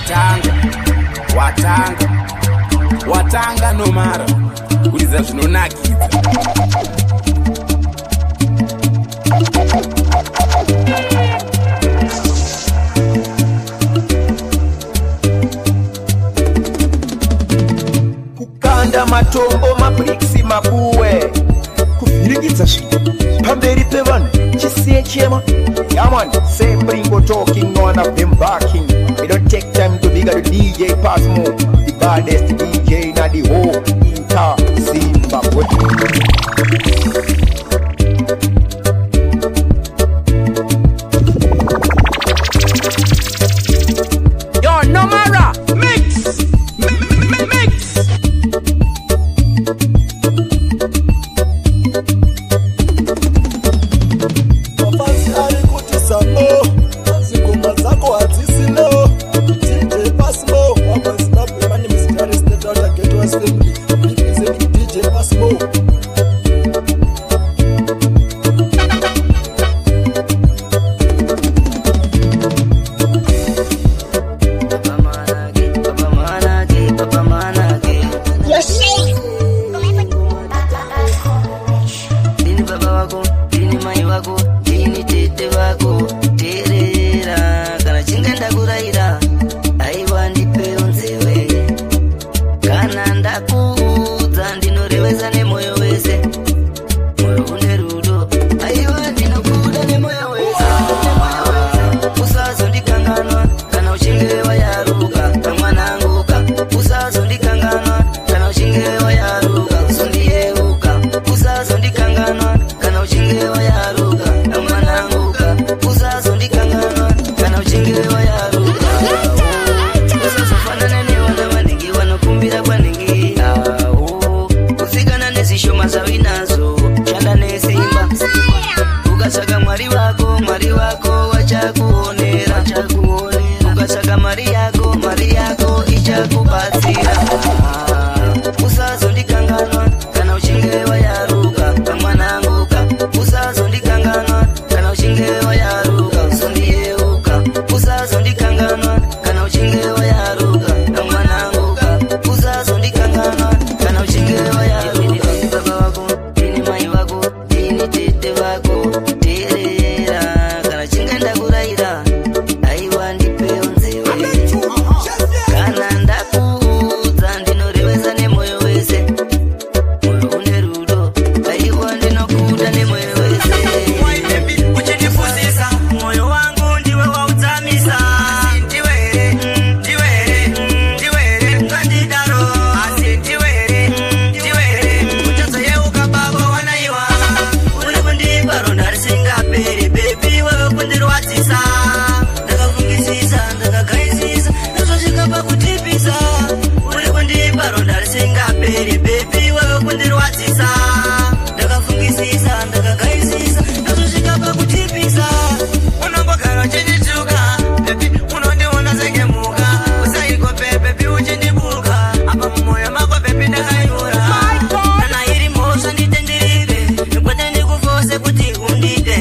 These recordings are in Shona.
Watanga, watanga, watanga nomara kuridza zvinonakidza. Kukanda matombo, mabricks, mabuwe, kuvhiringidza zvinhu pamberi pevanhu, chisiye chema. Yeah man, same Bringo talking, no one of them barking. We don't take time to bigger the DJ Pasmo, the baddest DJ na the whole inter Zimbabwe. Yo, Nomara, mix, mix. Mafasi ari kuti samo, zingoma dzako hadzisino. DJ Pasmo wabva Zimbabwe. My name is Gary State out of Ghetto West Family, representing DJ Pasmo. Papa manake, papa manake. Ndini baba wako, ndini mai wako, ndini tete vako. Teerera kana chinge ndakuraira, aiwa ndipewo nzeve. Kana ndakuudza ndinorevesa nemoyo wese, moyo une rudo, aiwa ndinokuda nemoyo wese, nemoyo wese. Usazondikanganwa kana uchinge wayaruka, kamwananguka. Usazondikanganwa kana uchinge wayaruka, uzondiyeuka. Usazondikanganwa kana uchinge wayaruka, kamwananguka. Usazondikanganwa kana uchinge wayaruka. Usazofanana nevana vanenge vanokumbira kwanenge awo, kusikana nezvishoma zvawinazvo, shanda nesimba. Ukatsvaka Mwari wako, Mwari wako vachakuonera. Ukatsvaka mari yako, mari yako ichakubatsira. Usazondikanganwa kana uchinge wayaruka, kamwananguka. Usazondikanganwa kana uchinge wayaruka, uzondiyeuka. Usazondikanganwa kana uchinge wayaruka, kamwananguka. Usazondikanganwa kana uchinge wayaruka. Baba wako ndini, mai vako ndini, tete vako. Teerera kana chinge ndakuraira, aiwa ndipewo nzeve. Kana ndakuudza ndinorevesa nemoyo wese, moyo une rudo, aiwa ndinokuda nemoyo wese. Uchindifusisa moyo wangu, ndiwe waudzamisa. Asi ndiwere, ndiwere, ndiwere ngandidaro. Asi ndiwere, ndiwere uchazoyeuka baba wanaiwa. Uri kundipa ronda risingaperi, baby, wewe kundirwadzisa. Ndakafungisisa, ndakagaisisa, ndazosvika pakutipisa. Uri kundipa ronda risingaperi, baby, wewe kundirwadzisa. Ndakafungisisa, ndakagaisisa, ndazosvika pakutipisa. Unongogara uchindituka, baby, unondiona sengemuka. Usaikope, baby, uchindibuka apa mumwoyo mako, baby, ndakanyura. Kana iri mhosva nditenderere, kwete ndikufose kuti undide.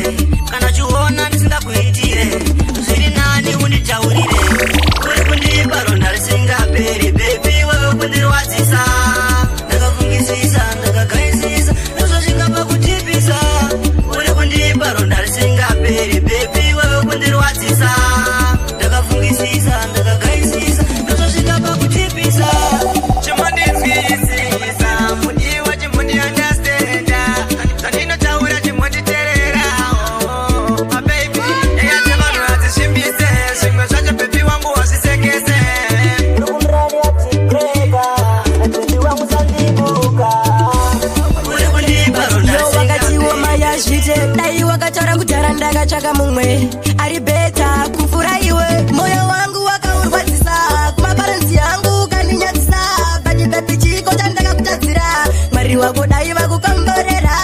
Kana chiona ndisingakuitire, zviri nani unditaurire. Uri kundipa ronda risingaperi, baby, wewe kundirwadzisa. Ndakafungisisa, ndakagaisisa, ndazosvika pakutipisa. Uri kundipa ronda risingaperi, baby, wewe kundirwadzisa. Ndakafungisisa, ndakagaisisa, ndazosvika pakutipisa. Chimondinzwisisa mudiwa, chimondiunderstanda zvandinotaura, chimonditerera. Oh, my baby, nyaya dzevanhu hadzisvimbise, zvimwe zvacho, baby wangu, wazvisekese. Uri kundipa ronda Yo, wakatiwo risingaperi. mayazvite, dai wakataura kudhara, ndakatsvaka mumwe ari better kupfuura iwe. Moyo wangu wakaurwadzisa, kumaparents yangu ukandinyadzisa. But baby, chiko chandakakutadzira? Mwari wako dai vakukomborera.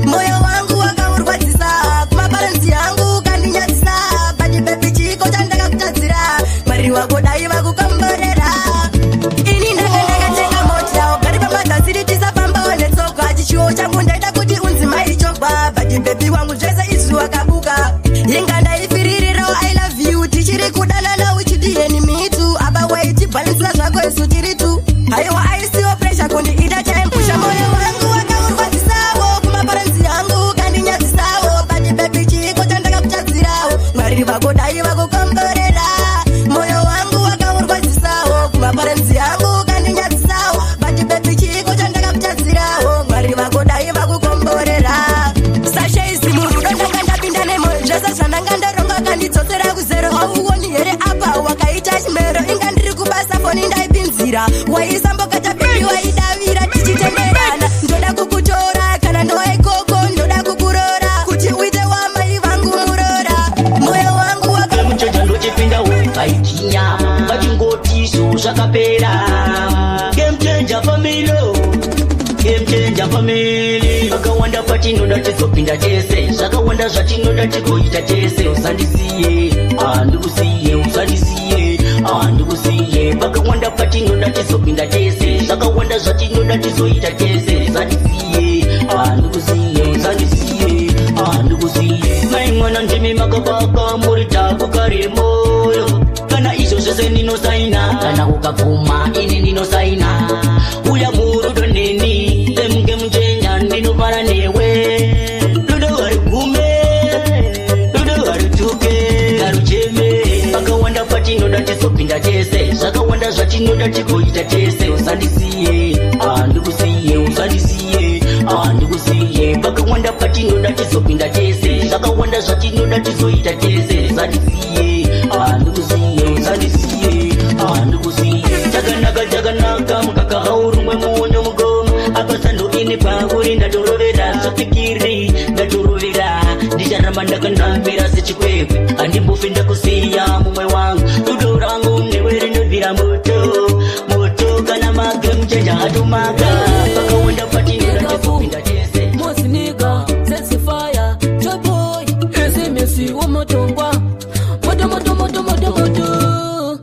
Moyo wangu wakaurwadzisa, kumaparents yangu ukandinyadzisa. But baby, chiko chandakakutadzira? Mwari wako dai vakukomborera. Ini ndanga ndakatenga mota, ugari pamagasiri, tisafambawo netsoka. Chichiwo changu ndaida kuti unzi maichogwa, but baby wangu, zvese izvi wakabuka. Inga ndaifiririrawo, I love you, tichiri kudanana uchidiyeni mitu apa. Ndinokushuvirawo Mwari vako dai vakukomborera. Sashaisi murudo ndanga ndapinda nemoyo, zvese zvandanga ndaronga kandidzosera kuzero. Hauoni here apa wakaita chimero? Inga ndiri kubasa, foni ndaipinzira, waisambokata baby, waidavira tichitenderana. Ndoda kukutora kana ndowa ikoko, ndoda kukurora kuti uite wamai vangu murora. Moyo wangu waka Muchecha ndochipinda vaichinya vachingoti izvo zvakapera. Game changer family, game changer family. Vakawanda patinoda tizopinda tese, zvakawanda zvatinoda tigoita tese. Usandisiye, handikusiye, usandisiye, handikusiye. Vakawanda patinoda tizopinda tese, zvakawanda zvatinoda tizoita tese. Usandisiye, handikusiye, usandisiye, handikusiye. Mai mwana, ndimi makapaka muri kare moyo. Kana izvo zvese ndinosaina, kana ukabvuma ini ndinosaina. Uya murudo neni semunge muchenja, ndinofara newe. Rudo harigume, rudo harutuke, harucheme. Pakawanda patinoda tizopinda tese, zvakawanda zvatinoda tigoita tese. Usandisiye, handikusiye, usandisiye, handikusiye. Pakawanda patinoda tizopinda tese, zvakawanda zvatinoda tizoita tese. Usandisiye, handikusiye, usandisiye, handikusiye. Chakanaka chakanaka, mukaka haurumwe muonyo mugomo. Apa sando ini pauri ndatorovera zvapikiri, ndatorovera. Ndicharamba ndakanamira sechikwekwe, handimbofi ndakusiya mumwe wangu. Rudo rangu newe rinobvira moto moto, kana magame changer atomaka. Pakawanda patinoda tizopinda tese. Mosiniga sesifaya joyboy esimisi womotongwa moto moto moto moto moto.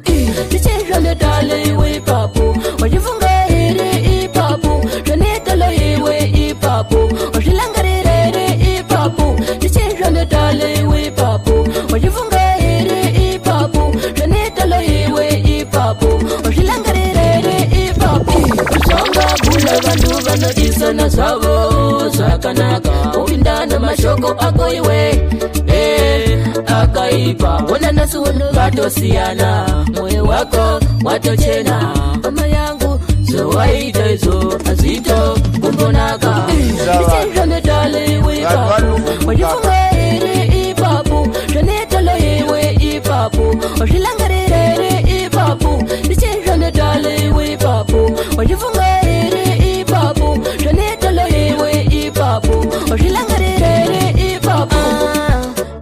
Tichizvanetale iwe ipapo, wachifunga here ipapo? Zvanetalo iwe ipapo, wazvilangarira here ipapo? Tichizvanetale iwe ipapo, wachifunga here ipapo? Zvanetalo iwe ipapo, wazvilangarira here ipapo? Zvangabula vanhu vanodisana zvavo zvakanaka, upindana mashoko ako iwe akaipa. Wona nhasi uno vatosiyana, mwoyo wako watochena. Mama yangu, zvawaita izvo hazvito kumbonaka. Ndichizvanetale iwe ipapo, wachifunga here ipapo? Zvanetalo iwe ipapo, wazvilangarira here ipapo? Ndichizvanetale iwe ipapo, wachifunga here ipapo? Zvanetalo iwe ipapo, wazvilangarira here ipapo?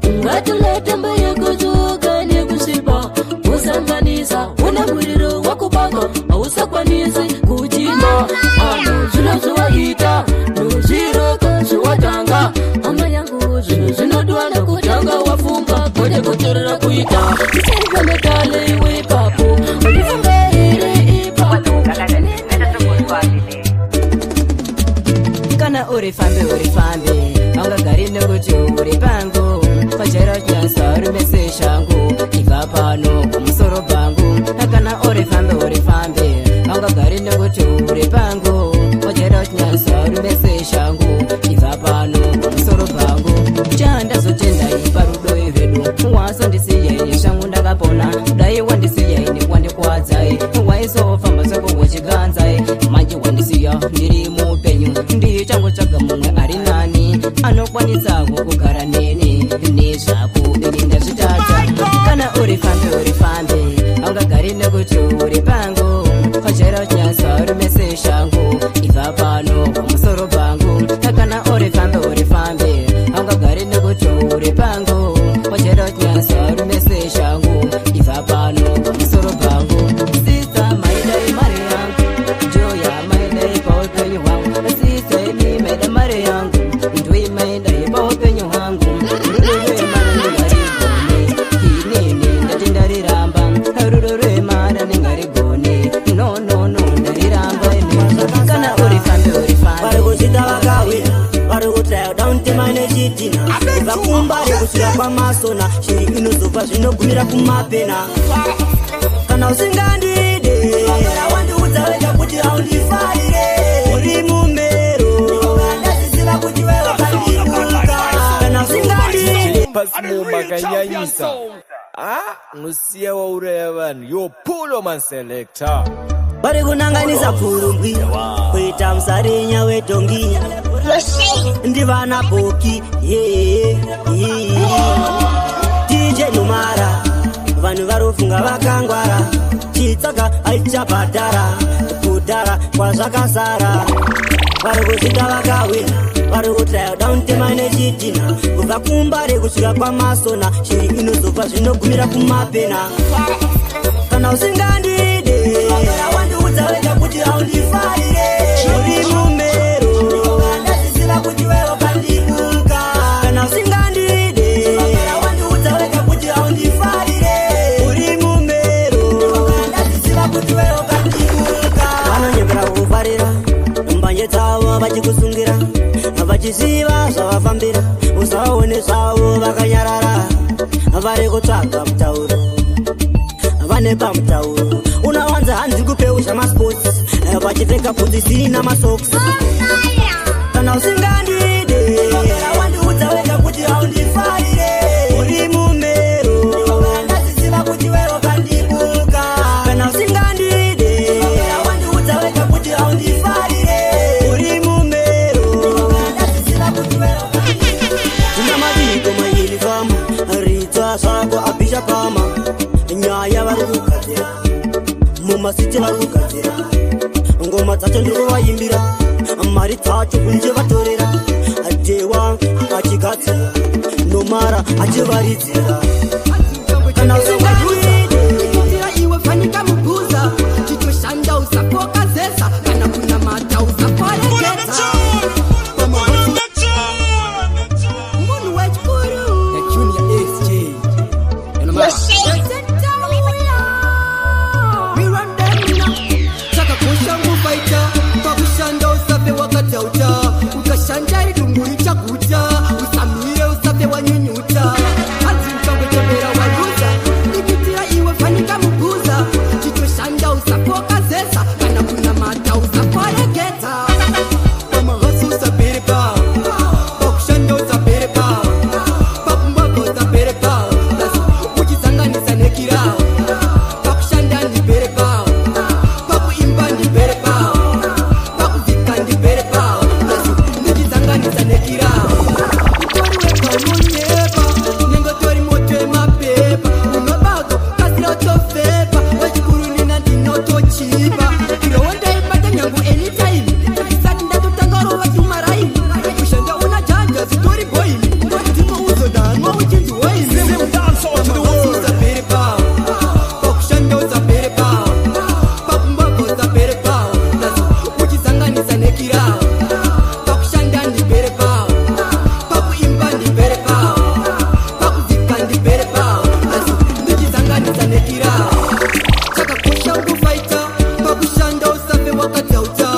Ungatuleta yekudzuka nekusvipa usanganisa, una muriro wakubaka, hausakwanisi kuchima. Ano zvino zvawaita nozviroko zviwatanga, hama yangu, zvinhu zvinodiwa nekutanga wafunga, kwete kutorera kuita. Tichizvanetale iwe ipapo, wachifunga here ipapo? Kana uri fambe, uri fambe, haungagari nekuti uri pangu. Pachera chinyasa uri shangu, ibva pano pamusoro pangu. Kana uri fambe, uri fambe, haungagari nekuti uri pangu. Pachera chinyasa uri shangu, ibva pano pamusoro pangu. Chandazotendai parudo rwedu, wasondisiyai shangu ndakapona. Dai wandisiyai wandikuwadzai, waisofamba seko wechiganzai. Manje wandisiya ndiri mupenyu, ndichangotsvaga mumwe ari nani anokwanisawo kugara neni. Nezvako ini ndazvitadza. Kana uri fambe, uri fambe, haungagari nekuti uri pangu. Pachera chinyasa uri shangu, ibva pano pamusoro pangu. Kana uri fambe, uri fambe, haungagari nekuti uri pangu. Pachera chinyasa uri shangu, ibva pano pamusoro pangu. Sister, maidai mari yangu, njoya maidai paupenyu hwangu. Sister, imi maida mari yangu, ndoi maidai paupenyu hwangu. Rudo rwemana ndingarigone inini, ndati ndariramba. Rudo rwemana ndingarigone, no no no, ndariramba ini. Kana uri fambe, uri fambe. Vari kuzvita vakawira, vari kutraya down nechitina kubva kumbare kusvika kwamasona. Shiri inozobva zvinogumira kumapena. Kana usingandide, wandiudza wega kuti haundifarire. Uri mumero, ndaziziva kuti wewe wakandibuka. Kana usingandide. Pasmo makanyanyisa. Ah, unosiya wauraya vanhu. Yo, pulo man selector. Vari kunanganisa pfurumbwi kuita musarinya wedhongi. Ndivana boki yeah. DJ Numara, vanhu varofunga vakangwara. Chitsaga aichabhadhara kudhara kwazvakasara. Vari kusvika vakawina, vari kutraya down nechidhina. Kubva kumbare kusvika kwamasona, shiri inozobva zvinogumira kumapena. Kana usingandide, wandiudza wega kuti haundifarire. Uri mumero, ndazviziva kuti wewe wakandibuka. Kana usingandide, wandiudza wega kuti haundifarire. Uri mumero, ndazviziva kuti wewe wakandibuka. Vanonyepera kukufarira, mbanje dzavo vachikusungira, vachiziva zvavafambira. Usaone zvavo vakanyarara, vari kutsvaga mutauro, vane pamutauro. Unawanza hanzi kupeusha masports, vachipfeka bhutsu isina masocks. Kana usingandide, wandiudza wega kuti haundifarire. Uri mumero, ndazviziva kuti wewe wakandibuka. Kana usingandide, wandiudza wega kuti haundifarire. Uri mumero, ndazviziva kuti wewe. Tuna madiko mailifama, ritswa zvako abhisha pama. Nyaya vari kugadzira mumasiti, vari kugadzira ngoma dzacho, ndiri kuvaimbira. Mari dzacho kunje vatorera, Dhewa achigadzira, Nomara achivaridzira. Kana usingandide, Ikitira iwe fanika mubuza, chitoshanda usapokazesa, kana kunamata usaforeketa. Munhu wechikuru. Junior SJ. Chakakosha ngufaita pakushanda, usafe wakadhauta. Ukashanda ridumbu richaguta, usamire, usafe wanyunyuta. Hanzi ukangochembera waruza. Ikitira iwe fanika mubuza, chitoshanda usapokazesa, kana kunamata usaforeketa. Pamahasi usapere pa, pakushanda usapere pa, pakumbabva usapere pa, uchisanganisa nekira. Pakushanda ndipere pa, pakuimba ndipere pa, pakuvhika ndipere pa, ndichisanganisa nekira. Utori wega unonyepa, nenge tori moto emapepa. Unobato kasira utofepa, wechikuru nina ndinotochipa. Irowo ndaibata nyangu anytime, ndisati ndatotanga rova tumaraini. Kushanda una janja zitori boini, ndimo uzodanwa uchinzi woini. Usapere pa, pakushanda usapere pa, pakumbabva usapere pa, uchisanganisa nekira. Pakushanda ndipere pa, pakuimba ndipere pa, pakuvhika ndipere pa, ndichisanganisa nekira. Chakakosha kufaita pakushanda, usafe wakadhauta.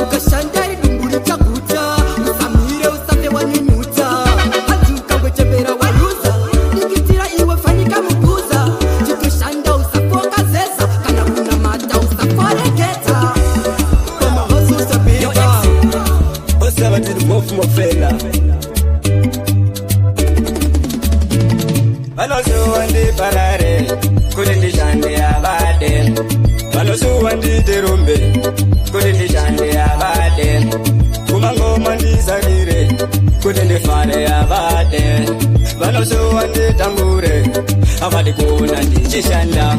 Ukashanda ridumbu richaguta, usamire, usafe wanyunyuta. Hanzi ukangochembera waruza. Dikitira iwe fanika mubuza, chitoshanda usapokazesa, kana kunamata usaforeketa. Pamahasi usapere pa. Osabatiri mofela. Vanosuwa ndiparare kuti ndishande avade, vanosuwa ndiite rombe kuti ndishande avade, kumangoma ndisarire kuti ndifare avade, vanosuwa nditambure, avadi kuona ndichishanda.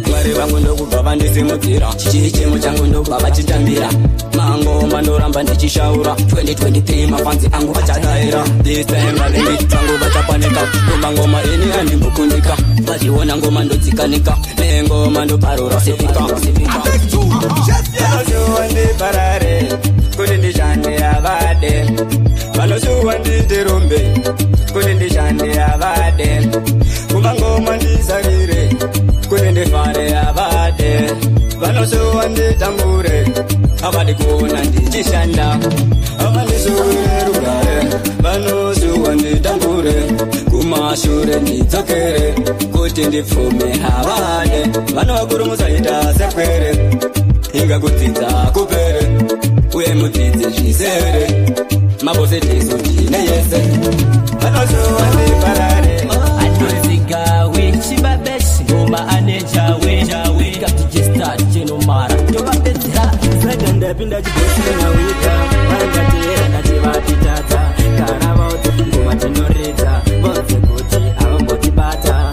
Mwari vangu ndokubva vandisimudzira, chichemo changu ndobva vachitambira. Mangoma ndoramba ndichishaura, 2023 mafanzi angu achadaira. This time vavengi vangu vachapanika, kumba ngoma ini handimbokundika. Vachiona ngoma ndotsikanika, nengoma ndoparura sipika. Vanosuwa ndiparare kuti ndishande avade, vanosuwa ndiite rombe kuti ndishande avade, kumba ngoma ndisarire kuti ndifare avade, vanosuwa nditambure, avadi kuona ndichishanda. Avandisuwire rugare, vanosuwa nditambure, kumashure ndidzokere kuti ndipfume havade. Vano vakuru musaita sekwere, inga kudzidza kupere, uye mudzidze zvizere. Mabose tisu tine yese, vanosuwa ndiparare. Atozigawe chibabeshi ngoma anejawe jawe. Big up DJ Star Genomara. Ndapinda chibhosi nawika, vangatevera ndativatitadza. Gara vaudze ngoma tinoridza, vaudze kuti havambotibata.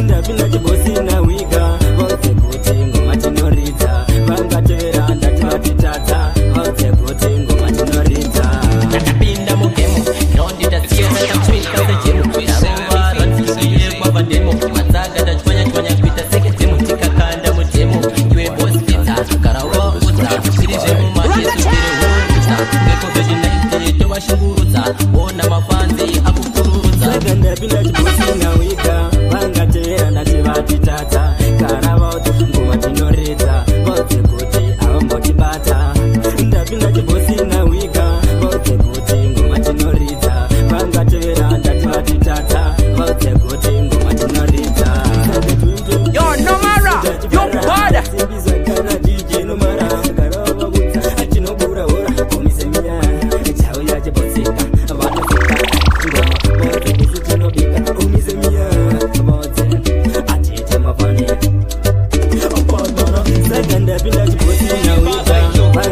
Ndapinda chibhosi nawika, vaudze kuti ngoma tinoridza. Vangatevera ndativatitadza, vaudze kuti ngoma tinoridza. Ndakapinda mugemu ndonditasiyoatsvika sejemu ndarova ratiyekwavademo matsaga ndachwanya-chwanya kuita sekedhemu tikakanda mudhemu iwe bospitsa gara waudza zviri zvemumachesutirehurudza ngecovid-19 tovashungurudza ona mafanzi akukurudza. Saka ndapinda chibhosi nawika, vangatevera ndativatitadza. Gara vaudze ngoma tinoridza, vaudze kuti havambotibata. Ndapinda chibhosi nawika, vaudze kuti ngoma tinoridza. Vangatevera ndativatitadza, vaudze kuti ngoma tinoridza. Yo, Nomara, yo bada. Kana DJ Nomara, gara vaudza tinobura hora komisemiya chauya chibhosika vanoseka ngoma vaudze isu tinobika umisemiya vaudze atiite mafani. Saka ndapinda chibhosi nawika.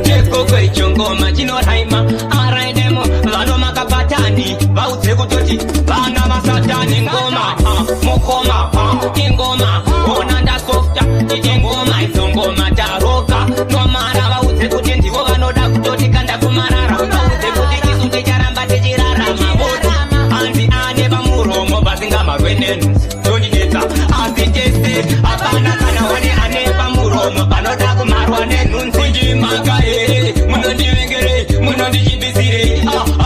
Chekoko icho ngoma chinoraima araidemo vanomakapatani vaudze kutoti vana vasatani ngoma mukoma ingoma ona ndasofta ite ngoma idzo ngoma taroka nomara vaudze kuti ndivo vanoda kutoti kanda kumarara vaudze kuti isu ticharamba tichirarama voti hanzi ane pamuromo pasingamarwe nenhunzi tondinetsa asi tese hapana kana one ane pamuromo panoda kumarwa nenhunzi. Kundimaka here, munondivengerei, munondichimbisirei?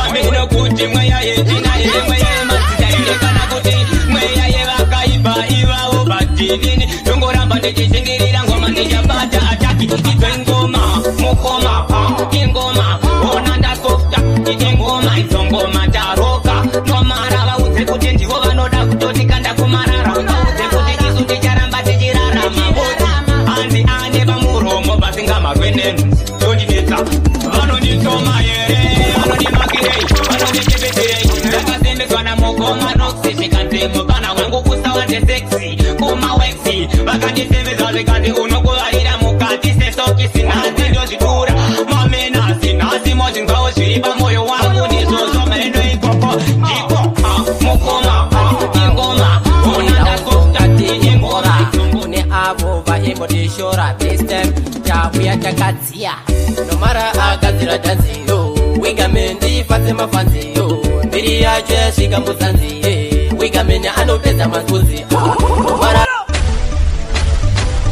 Ameno kuti mweya yechina here, mweya yemadzita here, kana kuti mweya yevakaipa ivavo badinini tongoramba ndichishingirira ngoma ndichabata ataki idzo ingoma mukoma ingoma ona ndasofta ite ngoma idzo ngoma taroka nomara vaudze kuti ndivo vanoda kutoti kanda kumarara vaudze kuti isu ticharamba tichirarama voti hanzi ane pamuromo pasingamarwe nenhunzi tondinetsa vanonditsoma here, vanondimakirei, vanondichipizirei? Ndakasimbiswa namukoma noxi zvikanzi mupana wangu usawande sexy kumaweksi vakandisimbisa zvikanzi unokuvarira mukati sesokisi. Nhasi ndozvikura mamenasi, nhasi mozvinzwawo zviri pamwoyo wangu ndizvozvo mheno ikoko ndiko mukoma ingoma ona ndasofta ingoma. Kune avo vaimbotishora, this time tauya takadziya. Nomara agadzira dhanziyo, wigamendi fatse mafanziyo, mbiri yacho yasvika muzanziye, wigameni anopedza mazunzi. Nomara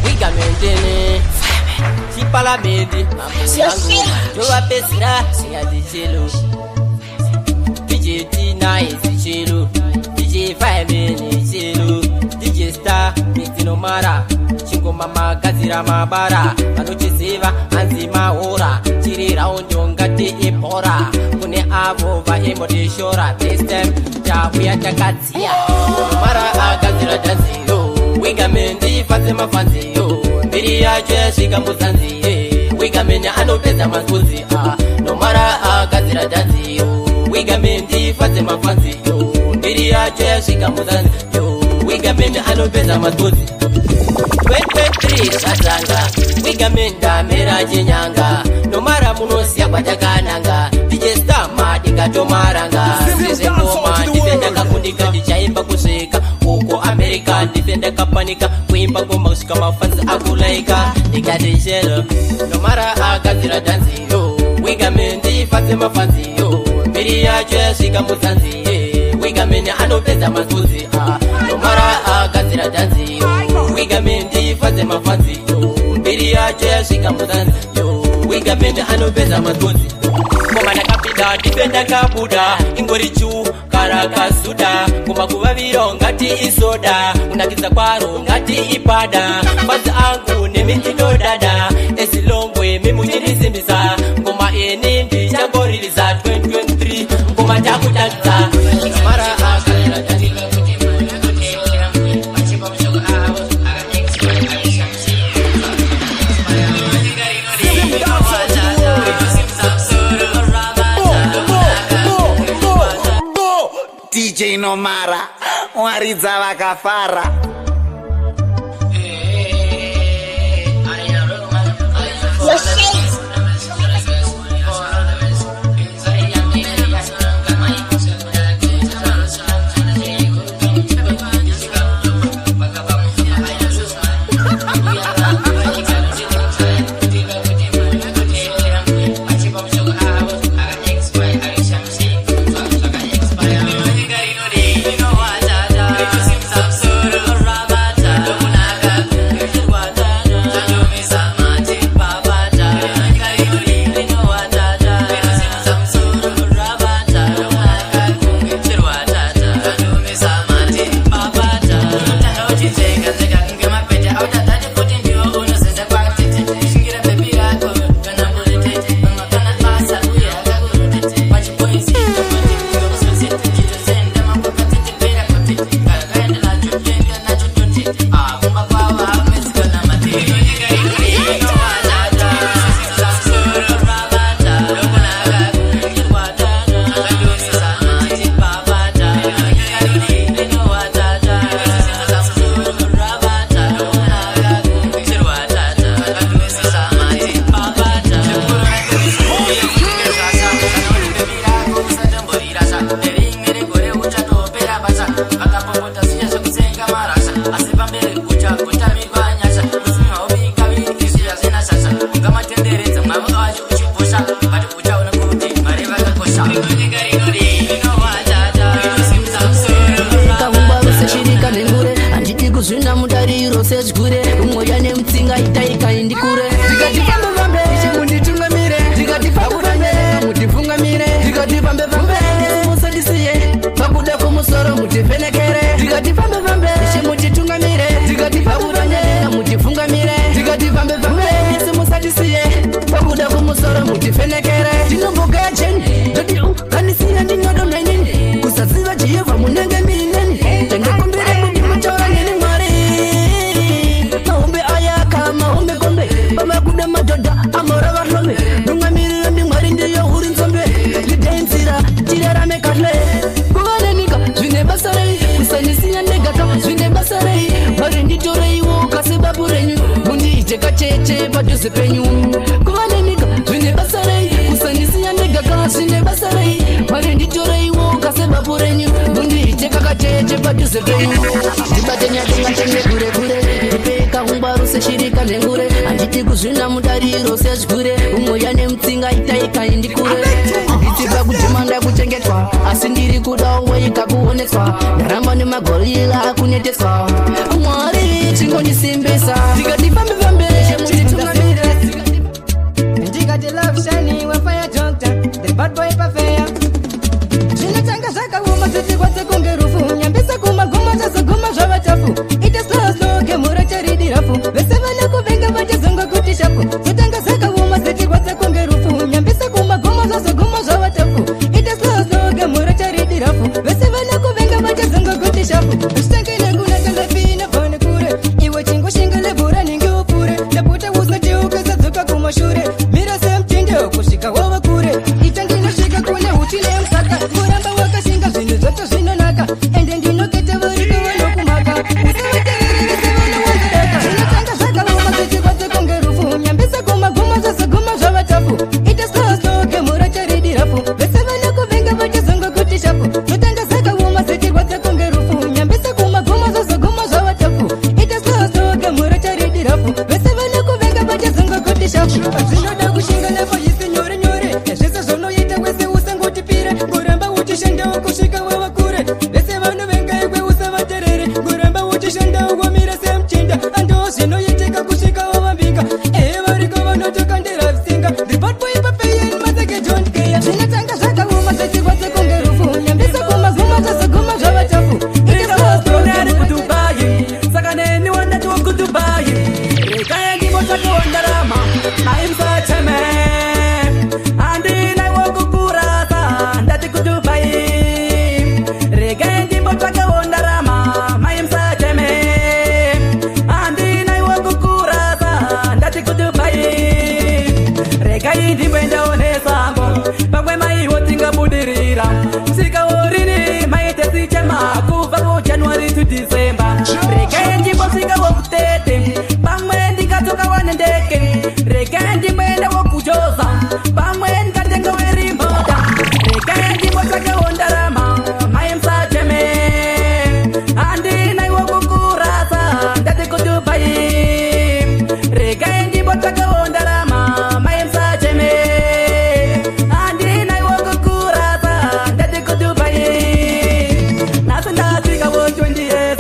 wigamendini chipalamende tovapedzera zviyadzichelo DJ T9 zichelo, DJ Fireman chelo, DJ Star Mitinomara chingoma magadzira mabara vanochiziva hanzi maora chiri raundi ungati ibhora. Kune avo vaimbotishora, this time tauya takadziya. Mara agadzira dhanziyo, wigamendi fatse mafanziyo, mbiri yacho yasvika muzanziye, wigameni anopedza mazunzi. Nomara agadzira dhanziyo, wigamendi fatse mafanziyo, mbiri yacho yasvika muzanziyo, wigameni anopedza mazunzi. 2023 zvatanga, wigamenda mera chinyanga. Nomara munosiya kwatakananga, DJ Star madingatomaranga zvezvengoma ndife ndakakundika ndichaimba kusvika uko America, ndife ndakapanika kuimba ngoma kusvika mafanzi akulaika ndikati chelo. Nomara agadzira dhanziyo, wigamendi fatse mafanziyo, mbiri yacho yasvika muzanziye, wigameni anopedza mazunzi. Nomara agadzira dhanziyo, wigamendi fatse mafanziyo, mbiri yacho yasvika muzanziyo, wigameni anopedza mazunzi. Ngoma ndakapinda ndife ndakabuda ingori chu karakasuda ngoma kuvaviro ngati isoda kunakidza kwaro ngati ipada fanzi angu nemi ndinodada ezilongwe mimuchirisimbisa ngoma ini ndichangoririza 2023 ngoma takutangidza. Mara agadzira dhanziyo. DJ Nomara waridza vakafara. Your shades. Kahumba seshirika nengure, handidi kuzvina mudariro sezvigure. Mweya nemutsinga itaika indikure. Ndikati fambe fambe, ishe munditungamire. Ndikati fambe fambe, mutifungamire. Ndikati fambe fambe, musandisiye. Pakuda kumusoro mutivhenekere. Ndikati fambe fambe, ishe mutitungamire. Ndikati fambe fambe, mutifungamire. Ndikati fambe fambe, musandisiye. Pakuda kumusoro mutivhenekere. Ndinomboga jeni, ndoti kanisiya ndinodonha inini. Kusaziva Jehovha munenge mineni. Tangakumbire kuti mutaura neni Mwari. Mahombe ayaka mahombe kombe, pamakuda madhodha amora vahlome. Tungamiriro ndi Mwari ndiyo huri nzombe. Ndidei nzira tirarame kahle. Kuva nenyika zvine basa rei? Kusanisiya ndegaka zvine basa rei? Mwari nditoreiwo kasi babu renyu, mundiite kacheche padhuze penyu. Kuva nenyika zvine basa rei? Kusanisiya ndegaka zvine basa rei? Mwari nditoreiwo kasi babu renyu, mundiite kakacheche padhuze penyu. Ndibate nyatengatenge kure kure, ndipe kahungwaru seshirika nengure. Handidi kuzvina mudariro sezvigure. Umweya nemutsinga itaika indikure. Nditsipa kudhimanda kuchengetwa, asi ndiri kuda weika kuoneswa. Ndaramba nemagorila kuneteswa. Mwari chingondisimbisa. Ndikati fambe fambe, mutitungamire. Ndikati love shine we fire doctor, the bad boy pafeya. Zvinotanga zvakaoma zvichirwadza kunge rufu, nyambisa kumaguma zvazoguma zvava tafu. Ita slow slow gemura charidi rafu, vese vanokuvenga vachazonga kuti shapu. Zvotanga zvakaoma zvichirwadza kunge rufu, nyambisa kumaguma zvazoguma zvava tafu. Ita slow slow gemura charidi rafu, vese vanokuvenga vachazonga kuti shapu. Zvitange nekunaka lefina pane kure, iwe chingoshinga lebhura ninge upure. Ndapota usati ukasadzoka kumashure, mira semutindo kusvika wava kure. Ita ndinosvika kune huchi nemukaka, kuramba wakashinga zvinhu zvacho zvinonaka. Ende ndinoketa variko vanokumaka, usavateerere vese vanowanzodaka. Zvinotanga zvakaoma zvichirwadza kunge rufu, nyambisa kumaguma zvazoguma zvava tafu. Ita slow slow gemura charidi rafu, vese vanokuvenga vachazonga kuti shapu. Zvotanga zvakaoma zvichirwadza kunge rufu, nyambisa kumaguma zvazoguma zvava tafu. Ita slow slow gemura charidi rafu, vese vanokuvenga vachazonga kuti shapu. Zvinoda kushinga lepo isi nyore nyore, zvese zvaunoita wese usangotipire. Ngoramba uchishandawo kusvika wava kure, vese vanovenga iwe usavaterere. Ngoramba uchishandawo wamira semuchinda, ando zvinoitika kusvika wavambinga. Ehe variko vanotokandira visinga, the bad boy pafeyen maseke don't care. Zvinotanga zvakaoma zvichirwadza kunge rufu, nyambisa kumaguma zvazoguma zvava tafu. Ita slow slow Ari kuDubai, saka neni wandatiwo kuDubai. Rekai ndimbotsvakawo ndarama, maimusacheme. Handina wokukurasa, ndati kuDubai. Rekai ndimbotsvakawo ndarama, maimusacheme. Handina wokukurasa, ndati kuDubai. Rekai ndimboendawo nesango, pamwe maiwo tingabudirira. Svikawo rini maite sichema, kubva kuJanuary to December. Rekai ndimbosvikawo kutete, pamwe ndingadzokawo nendeke. Rekai ndimboendawo kuJoza, pamwe ndingatengawo rimota. Rekai ndimbotsvakawo ndarama, maimusacheme. Handina iwo kukurasa, ndati kuDubai. Rekai ndimbotsvakawo ndarama, maimusacheme. Handina iwo kukurasa, ndati kuDubai. Nhasi ndasvikawo 20 years,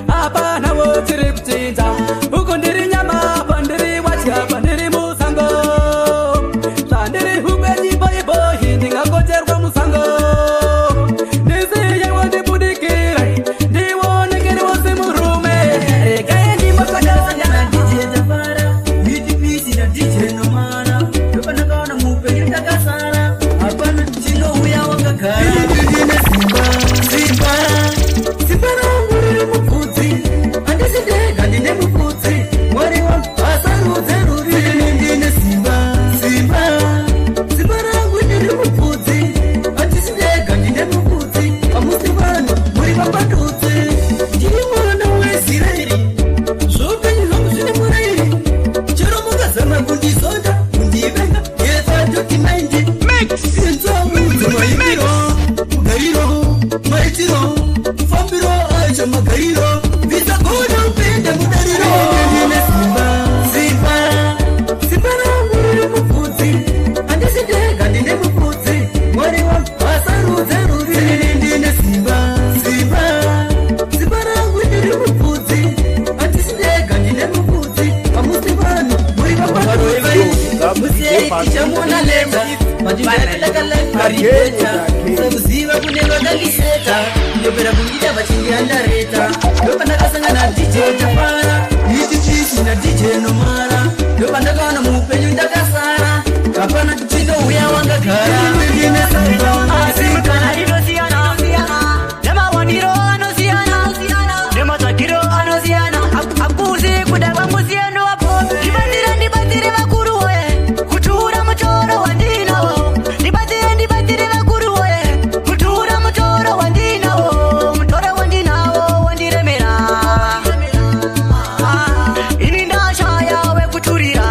hapanawo chiri kuchinja. Uku ndiri nyama, apa ndiri watya, apa ndiri musango. Zvandiri hukwe chiboiboi, ndingakocherwa musango. Ndisiyewo ndibudikire, ndionekeriwo semurume. Regai ndimbotsvakawo ndarama. Miti na DJ Nomara, ndopanakaona muupenyu takasara, hapana chinouya wakagara. Ndine simba, simba, simba rangu riri mubvudzi, handisi ndega ndine mupfudzi. Mwari wangu asarudze rurimi. Ndine simba, simba, simba rangu riri mubvudzi, handisi ndega. Vasarudze rudzi. Ini ndine simba, simba, simba rangu ndiri mupfudzi. Handisi ndega, ndine mupfudzi. Hamusi vanhu, muri vapandutsi. Musiyei tichamuona later. Mandindatilakalakaribeta sakuziva kune vakandiseta ndopera kundida vachindiandareta. Ndopandakasangana DJ Tafara, ichichisi na DJ Nomara. Ndopandakaona muupenyu ndakasara, hapana chinouya wangagara. Asi kana inosiyana, nemawaniro anosiyana, nematsvakiro anosiyana. Hakuzi kuda kwangu siyano wapo. Ndibatsire, ndibatsire vakuru woye, kutura mutoro wandinawo. Ndibatsire, ndibatsire vakuru woye, kutura mutoro wandinawo. Mutoro wandinawo wandiremera. Ini ndashaya wekuturira.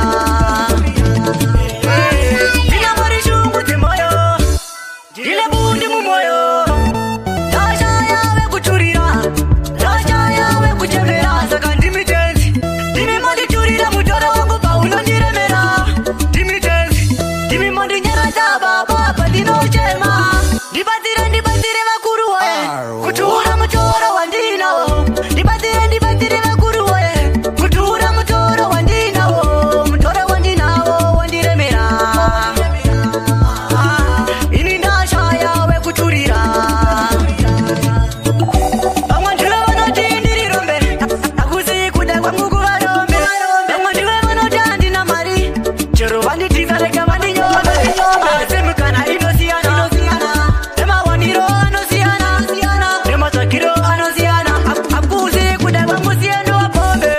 Ndinambori shungu dzemoyo, ndine bundi mumoyo. Ndashaya wekuturira, ndashaya wekuchemera. Saka ndimi tenzi, ndimi monditurira mutoro wangu paunondiremera. Ndimi tenzi, ndimi mondinyaradza baba pandinochema. Ndibatsire, ndibatsire vakuru woye, kutura mutoro wandinawo. Ndibatsire, ndibatsire vakuru woye, kutura mutoro wandinawo. Mutoro wandinawo wandiremera. Ini ndashaya wekuturira. Vamwe ndivo vanoti ndiri rombe, hakusi kuda kwangu kuva rombe. Vamwe ndivo vanoti handina mari, chero vanditiza rega vandinyome. Asi mikana inosiyana, nemawaniro anosiyana, nematsvakiro anosiyana. Hakusi kuda kwangu siyano wapombe.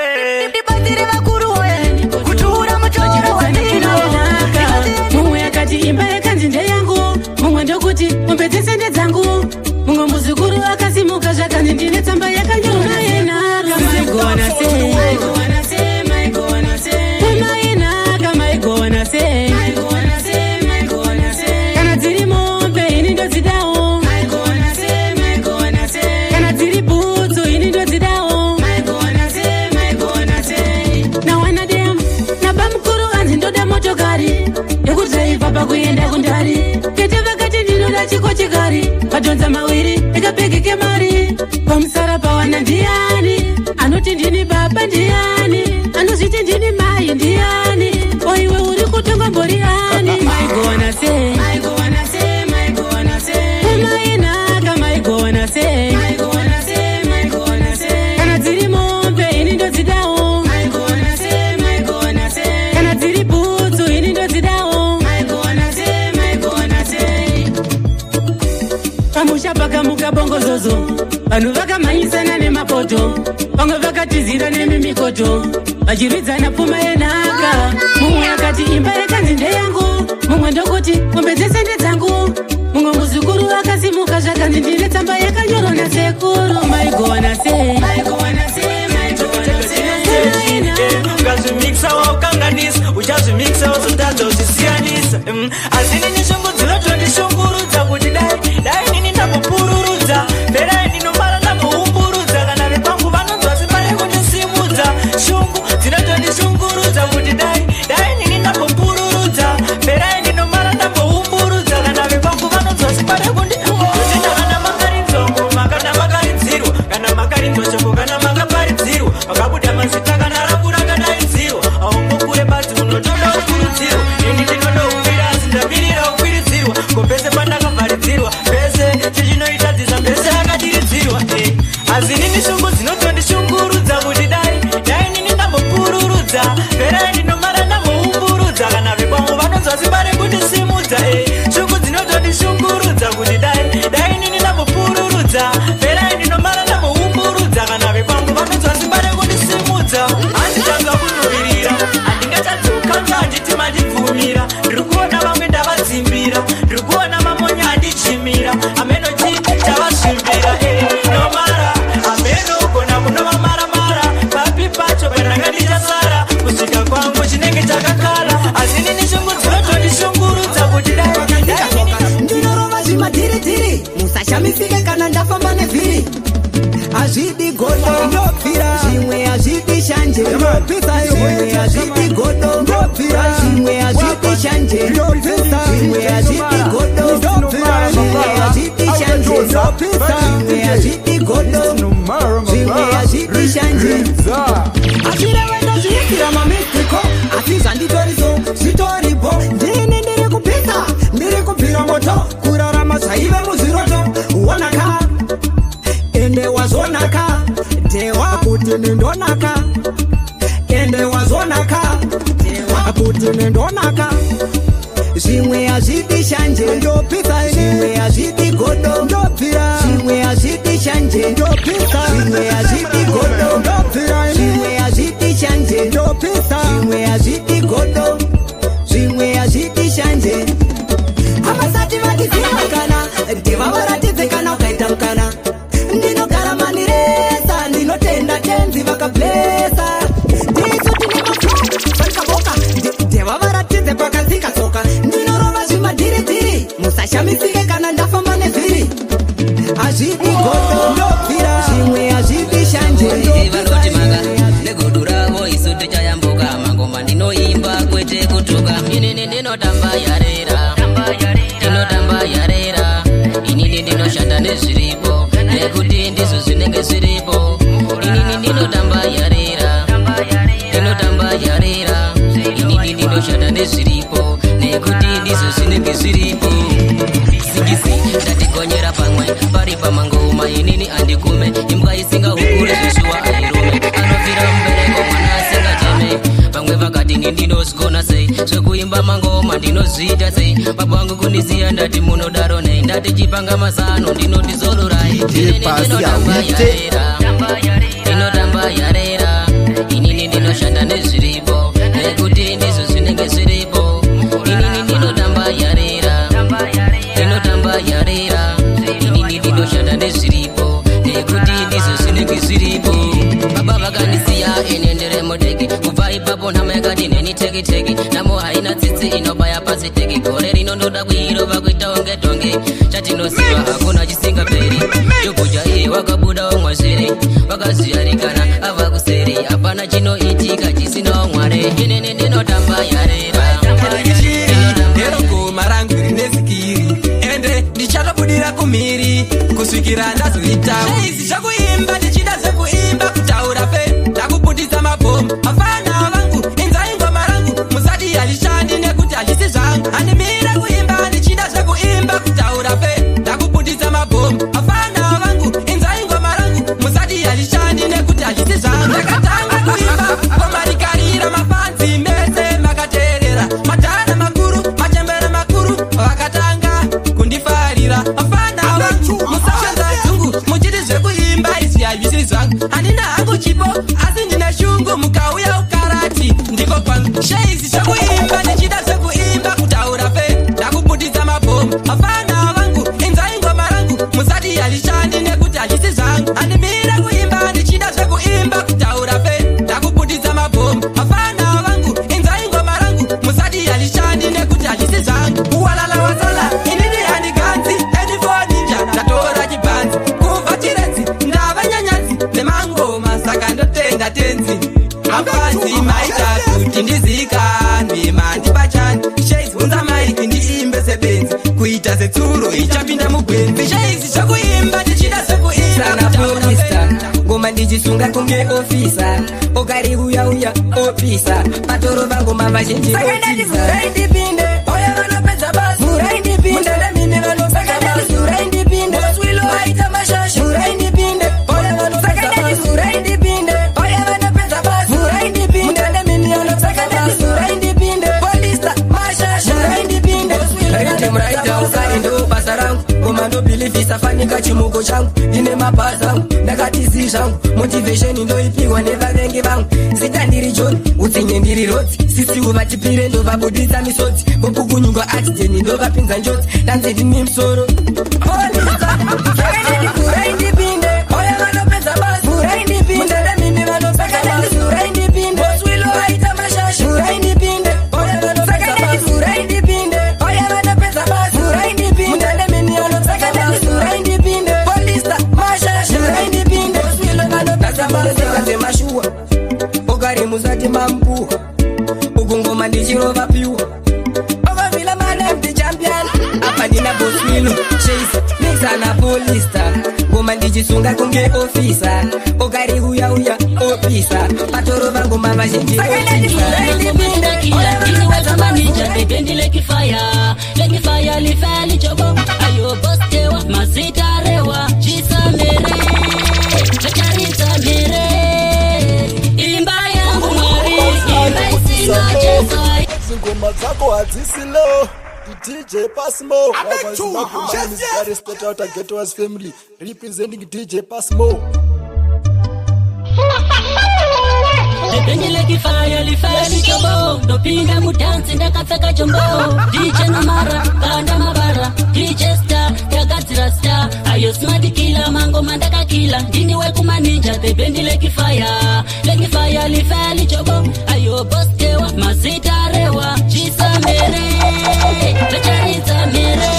Ndibatsire vakuru woye, kutura mutoro wandinawo. Mumwe akati imba yakanzi ndeyangu, mumwe ndokuti mombe dzese ndedzangu. Mumwe muzukuru akasimuka zvakanzi ndine tsamba yakanyorwa yenhaka. Maigona sei, pfuma yenhaka maigona sei. Kana dziri mombe ini ndodzidawo, kana dziri bhutsu ini ndodzidawo. Nawana demu nabamukuru anzi ndoda motokari yekudhiraivha pakuenda kundari. Tete vakati ndinoda chikochikari, vadhonza mawiri ekabhegi kemari. Pamusara pawana ndiani anoti ndini baba, ndiani anozviti ndini mai, ndiani oiwe uri kutonga mbori ani? Maigona sei, pfuma yenhaka maigona sei. Kana dziri mombe ini ndodzidawo, kana dziri bhutsu ini ndodzidawo. Pamusha pakamuka bongozozo, vanhu vakamhanyisana nemapoto, vamwe vakatizira nemimikoto, vachirwidzana pfuma yenhaka. Mumwe akati imba yakanzi ndeyangu, mumwe ndokuti mombe dzese ndedzangu. Mumwe muzukuru akasimuka zvakanzi ndine tsamba yakanyorwa nasekuru. Maigona sei, Ukazvimikisa waukanganisa, uchazvimikisa wozotadza uzvisiyanisa. Asi nini shungu dzinotondishungurudza kuti dai dai nini ndambopururudza, perai ndinomara ndamboumburudza. Kana vekwangu vanonzwa simba rekundisimudza. Shungu dzinotondishungurudza kuti dai dai nini ndambopururudza, perai ndinomara ndamboumburudza. Kana vekwangu vanonzwa simba rekundi kutenda. Kana makarinzwa ngoma, kana makaridzirwa, kana makarinzwa shoko, kana makaparidzirwa, makabuda mazita, kana rangu rakadaidzirwa, aungokure badzi unotoda kukurudzirwa. Ini ndinodoumira asi ndamirira kukwiridzirwa, ko pese pandakavharidzirwa, pese chichinoitadzisa pese akadiridzirwa. Asi nini shungu dzinotondishungurudza kuti dai dai nini ndambopururudza, perai ndinomara ndamboumburudza. Kana vekwangu vanonzwa simba rekundisimudza. Shungu dzinotondishungurudza kuti dai dai nini ndambopururudza, perai ndinomara ndamboumburudza. Kana vekwangu vanonzwa simba rekundisimudza. Handitanga kunovirira, handingachadzoka, handiti mandibvumira. Ndiri kuona vamwe ndavadzimbira, ndiri kuona mamonya andichimira, ameno chii chavasvimbira. Nomara ameno ugona kunovamaramara papi pacho pandanga ndichasara kusvika kwangu chinenge chakakala. Asi nini shungu dzinotondishungurudza kuti dai dai Ndinorova zvimadhiridhiri, musashamisike kana ndafamba nevhiri. Hazvidi godo, ndobvira zvimwe, hazvidi shanje, ndobvisa zvimwe, hazvidi godo, ndobvira zvimwe, hazvidi shanje, ndobvisa zvimwe, hazvidi godo, ndobvira zvimwe. Ndopisa. Zvimwe hazvidi godo, zvimwe hazvidi shanje. Hazvirewe ndozviitira mamistiko, asi zvanditoriso zvitoripo. Ndini ndiri kupisa, ndiri kubvira moto, kurarama zvaive muzviroto. Wonaka ende wazonaka, dhewa kuti nindonaka. Ende wazonaka, dhewa kuti nindonaka. Zvimwe hazvidi shanje, ndopisa. Zvimwe hazvidi godo, ndobvira. Zvimwe hazvidi shanje, ndopisa. Zvimwe hazvidi godo, ndobvira. Zvimwe hazvidi shanje, ndopisa. Zvimwe hazvidi godo, zvimwe hazvidi shanje. Havasati vatiziva kana ndeva varatidze kana ukaita mukana. Ndinogara maniresa, ndinotenda tenzi vakablesa. Ndisu tine mafukaboka, ndeva varatidze pakadzika tsoka. Ndinorova zvimadhiridhiri, musashamisike kana ndafamba nevhiri. Hazvidi godo, ndobvira. Zvimwe hazvidi shanje. Vanoti manga negodo ravo, isu tichayambuka. Mangoma ndinoimba kwete kutuka. Inini ndinotamba yarera, ndinotamba yarera. Inini ndinoshanda nezviripo, nekuti ndizvo zvinenge zviripo. Inini ndinotamba yarera, ndinotamba yarera. Inini ndinoshanda nezviripo, nekuti ndizvo zvinenge zviripo. Singisi ndatigonyera pamwe pari pamangoma. Inini andikume imbwa isingahukure, zveshuwa airume anofira mubereko mwana asingacheme. Vamwe vakati ni ndinozvigona sei zvekuimba mangoma, ndinozviita sei? Baba vangu kundisiya, ndati munodaro nei? Ndati chipanga mazano, ndinoti zororai. Inini ndinotamba yarera, ndinotamba yarera. Inini ndinoshanda nezviripo, nekuti ndizvo zvinenge zviripo. Inini ndinotamba yarera, ndinotamba yarera. Inini ndinoshanda nezviripo, nekuti ndizvo zvinenge zviripo. Baba vakandisiya ine ndiri mudiki. Kubva ipapo nhamo yakati neni teki teki. Nhamo haina tsitsi, inobaya pasi teki. Gore rino ndoda kuirova kuita unge tonge. Chatinoziva hakuna chisingaperi. Jokuja iye wakabuda umwazviri, wakazviyarikana ava kuseri. Hapana chinoitika chisina Mwari. Inini ndinotamba yarera. Ndero goma rangu rine zikiri, ende ndichatobudira kumhiri kusvikira ndazoita izi zvekuimba. Ndichida zvekuimba, kutaura fe ndakubudisa mabhomu. Afana vangu, inzai ngoma rangu, musati hazvishandi nekuti hazvisi zvangu. Handimire kuimba, ndichida zvekuimba, kutaura fe ndakubudisa mabhomu. Afana vangu, inzai ngoma rangu, musati hazvishandi nekuti hazvisi zvangu. Ndakatanga kuimba ngoma rikarira, mafanzi mese makateerera. Madhara makuru, machembere makuru vakatanga kundifarira. Afana vangu, musawanza dzungu muchiti zvekuimba izvi hazvisi zvangu. Handina hangu chipo, asi ndine shungu. Mukauya ukarati ndiko kwangu. Sheizi zvekuimba, ndichida zvekuimba, kutaura fe ndakubudisa mabhomu. Afana vangu, inzai ngoma rangu, musati hazvishandi nekuti hazvisi zvangu. Handimire kuimba, ndichida zvekuimba, kutaura fe ndakubudisa mabhomu. Afana vangu, inzai ngoma rangu, musati hazvishandi nekuti hazvisi zvangu. Walala wasola, inini handiganzi enifoninja. Ndatora chibhanzi kubva chirenzi, ndava nyanyanzi nemangoma, saka ndotenda tenzi. Mafanzi maita kuti ndizikanwe, mandipachani. Sheizi, unza maiki ndiimbe sebenzi, kuita setsuro ichapinda mugwenzi. Sheizi zvekuimba, ndichida zvekuimba. Sana polista ngoma ndichisunga kunge ofisa, okari uya uya opisa patorova ngoma vazhinji. Saka ndati vhurai ndipinde, oya vanopedza basa. Vhurai ndipinde, mimi vanopedza basa. Vhurai ndipinde, Boswilo aita mashasha. Vhurai ndipinde, oya vanopedza basa. Vhurai ndipinde, oya vanopedza basa. Vhurai ndipinde, mimi vanopedza basa. Vhurai ndipinde, Polista mashasha. Vhurai ndipinde, Boswilo Rhythm writer ukari ndo basa rangu. Ngoma ndobhilivhisa fanika chimuko changu. Ndine mabhazi angu, ndakati zvangu. Motivation ndoipiwa nevavengi vangu. Zita ndiri John, utsinye ndiri rotsi. Sisiwo vachipire, ndovabudisa misodzi. Vopukunyuka accident, ndovapinza njodzi. Ndanzi ndine musoro. Polista. Saka ndati vhurai ndipinde, oya vanopedza basa. Vhurai ndipinde, mimi vanopedza basa. Vhurai ndipinde, Boswilo aita mashasha. Vhurai ndipinde, oya vanopedza basa. Vhurai ndipinde, oya vanopedza basa. Vhurai ndipinde, mimi vanopedza basa. Vhurai ndipinde, Polista mashasha. Vhurai ndipinde, Boswilo vanopedza basa. Dzemashuwa ukari musati mamupuwa uku ngoma ndichirova piwa. Ovavila madam the champion. Apa ndina Boswilo, Chase, Mixana, Polista. Ngoma ndichisunga kunge ofisa, ukari uya uya opisa, patorova ngoma vazhinji. Lekifaya lifeli chobo ayo bostewa mazita rewa chisamere chacharitsa mere imba yangu Mwari, imba isina Jesu. Ngoma dzako hadzisilo. DJ Pasmo Ghetto Family representing DJ Pasmo. Lependi lekifaya lifeli chobo, ndopinda mudansi ndakapfeka chombo. DJ Nomara kanda mabara, DJ Star takadzira star, ayo smart killer mangoma ndakakila, ndini wekumaninja. Lependi lekifaya lekifaya lifeli chobo, ayo bostewa mazita rewa chisamere chacharitsa mere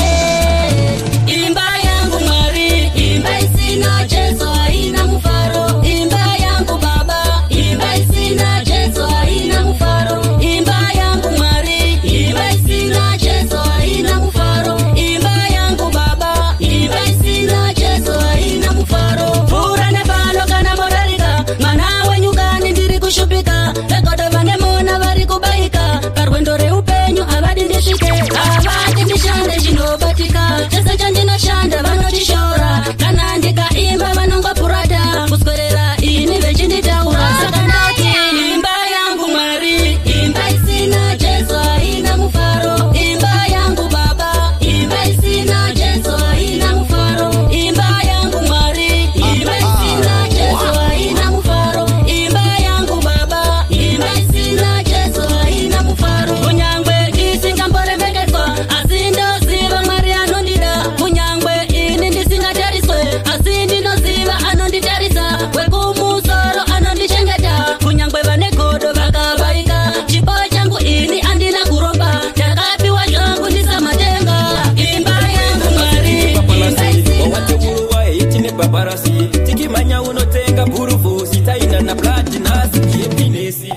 imba yangu Mwari, imba isina Jesu haina mufaro, imba yangu Baba, imba isina Jesu haina mufaro, imba yangu Mwari, imba isina Jesu haina mufaro, imba yangu Baba, imba isina Jesu haina mufaro. Pfura nepano kana morarika, mwana wenyukani ndiri kushupika, vegodo vane mona vari kubaika, parwendo reupenyu havadi ndisvike, havadi ndishande chinobatika, chese chandinoshanda vanochishora, kana ndikaimba vanongopurata, kuswerera ini vechinditaura. Saka ndati imba yangu Mwari, imba isina Jesu haina mufaro, imba yangu Baba, imba isina Jesu haina mufaro, imba yangu Mwari, imba isina Jesu haina mufaro, imba yangu Baba, imba isina Jesu haina mufaro. Kunyangwe ndisingamboremekedzwa, asi ndoziva Mwari anondida, kunyangwe ini ndisingatariswe, asi ndinoziva anonditarisa, wekumusoro anondichengeta, kunyangwe vane godo vakavaika, chipo changu ini andina kuromba, ndakapiwa zvangu ndisamatenga. Imba yangu Mwari, imba isina Wawateurwa itine paparasi tikimanya unotenga bhurufusi taina na platinasi yepinesi.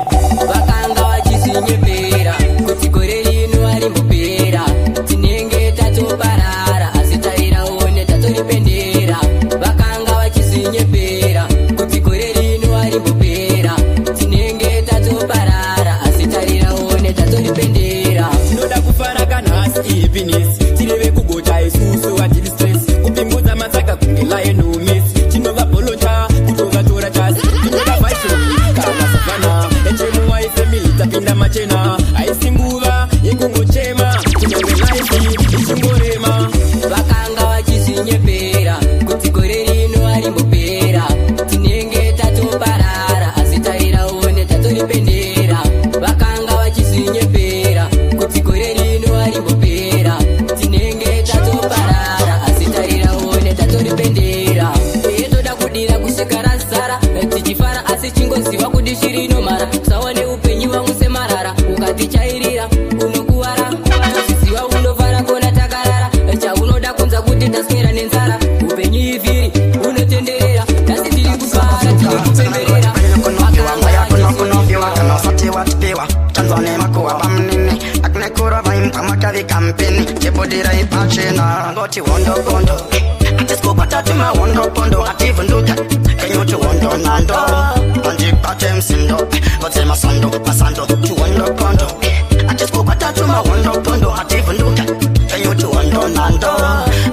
Vakanga vachisinyepera kuti gore rino harimbopera, tinenge tatoparara asi tariraone tatoripendera. Vakanga vachisinyepera kuti gore rino harimbopera, tinenge tatoparara asi tariraone tatoripendera. Tinoda kufara kanhasi ihipinesi, tireve kugota isusu hatiri stress, kupingudza matsaka kunge Lionel Messi, tinovabholota kutovatora chasi, tinoda Viceroy kana Savana echemuwai family tapinda machena, haisi nguva yekungochema kunyangwe life ichingorema. Vakanga vachisinyepera kuti gore rino harimbopera, tinenge tatoparara asi tariraone tatoripendera. Vakanga vachisinyepera kuti gore rino harimbopera, tinenge tatoparara asi tariraone tatoripendera. Uye toda kudira kusvika razara tichifara, asi chingoziva kuti shirinomara, usawane upenyu wangu semarara, ukatichairira unokuwara, tozviziva unofara kona takarara, chaunoda kunza kuti taswera nenzara, upenyu ivhiri unotenderera, nhasi tiri kufara tiri kupemberera. Kunopiwa kana usati watipiwa tanzwa nemakuwa pamunini akunekura vaimbwa makavi kampeni chibudira ipachena ngoti hondopondo atisikukwata tumahondopondo ativhunduka kenyuti hondo nando andibate msindo vatse masando masando tuhondopondo atisikukwata tumahondopondo ativhunduka kenyuti hondo nando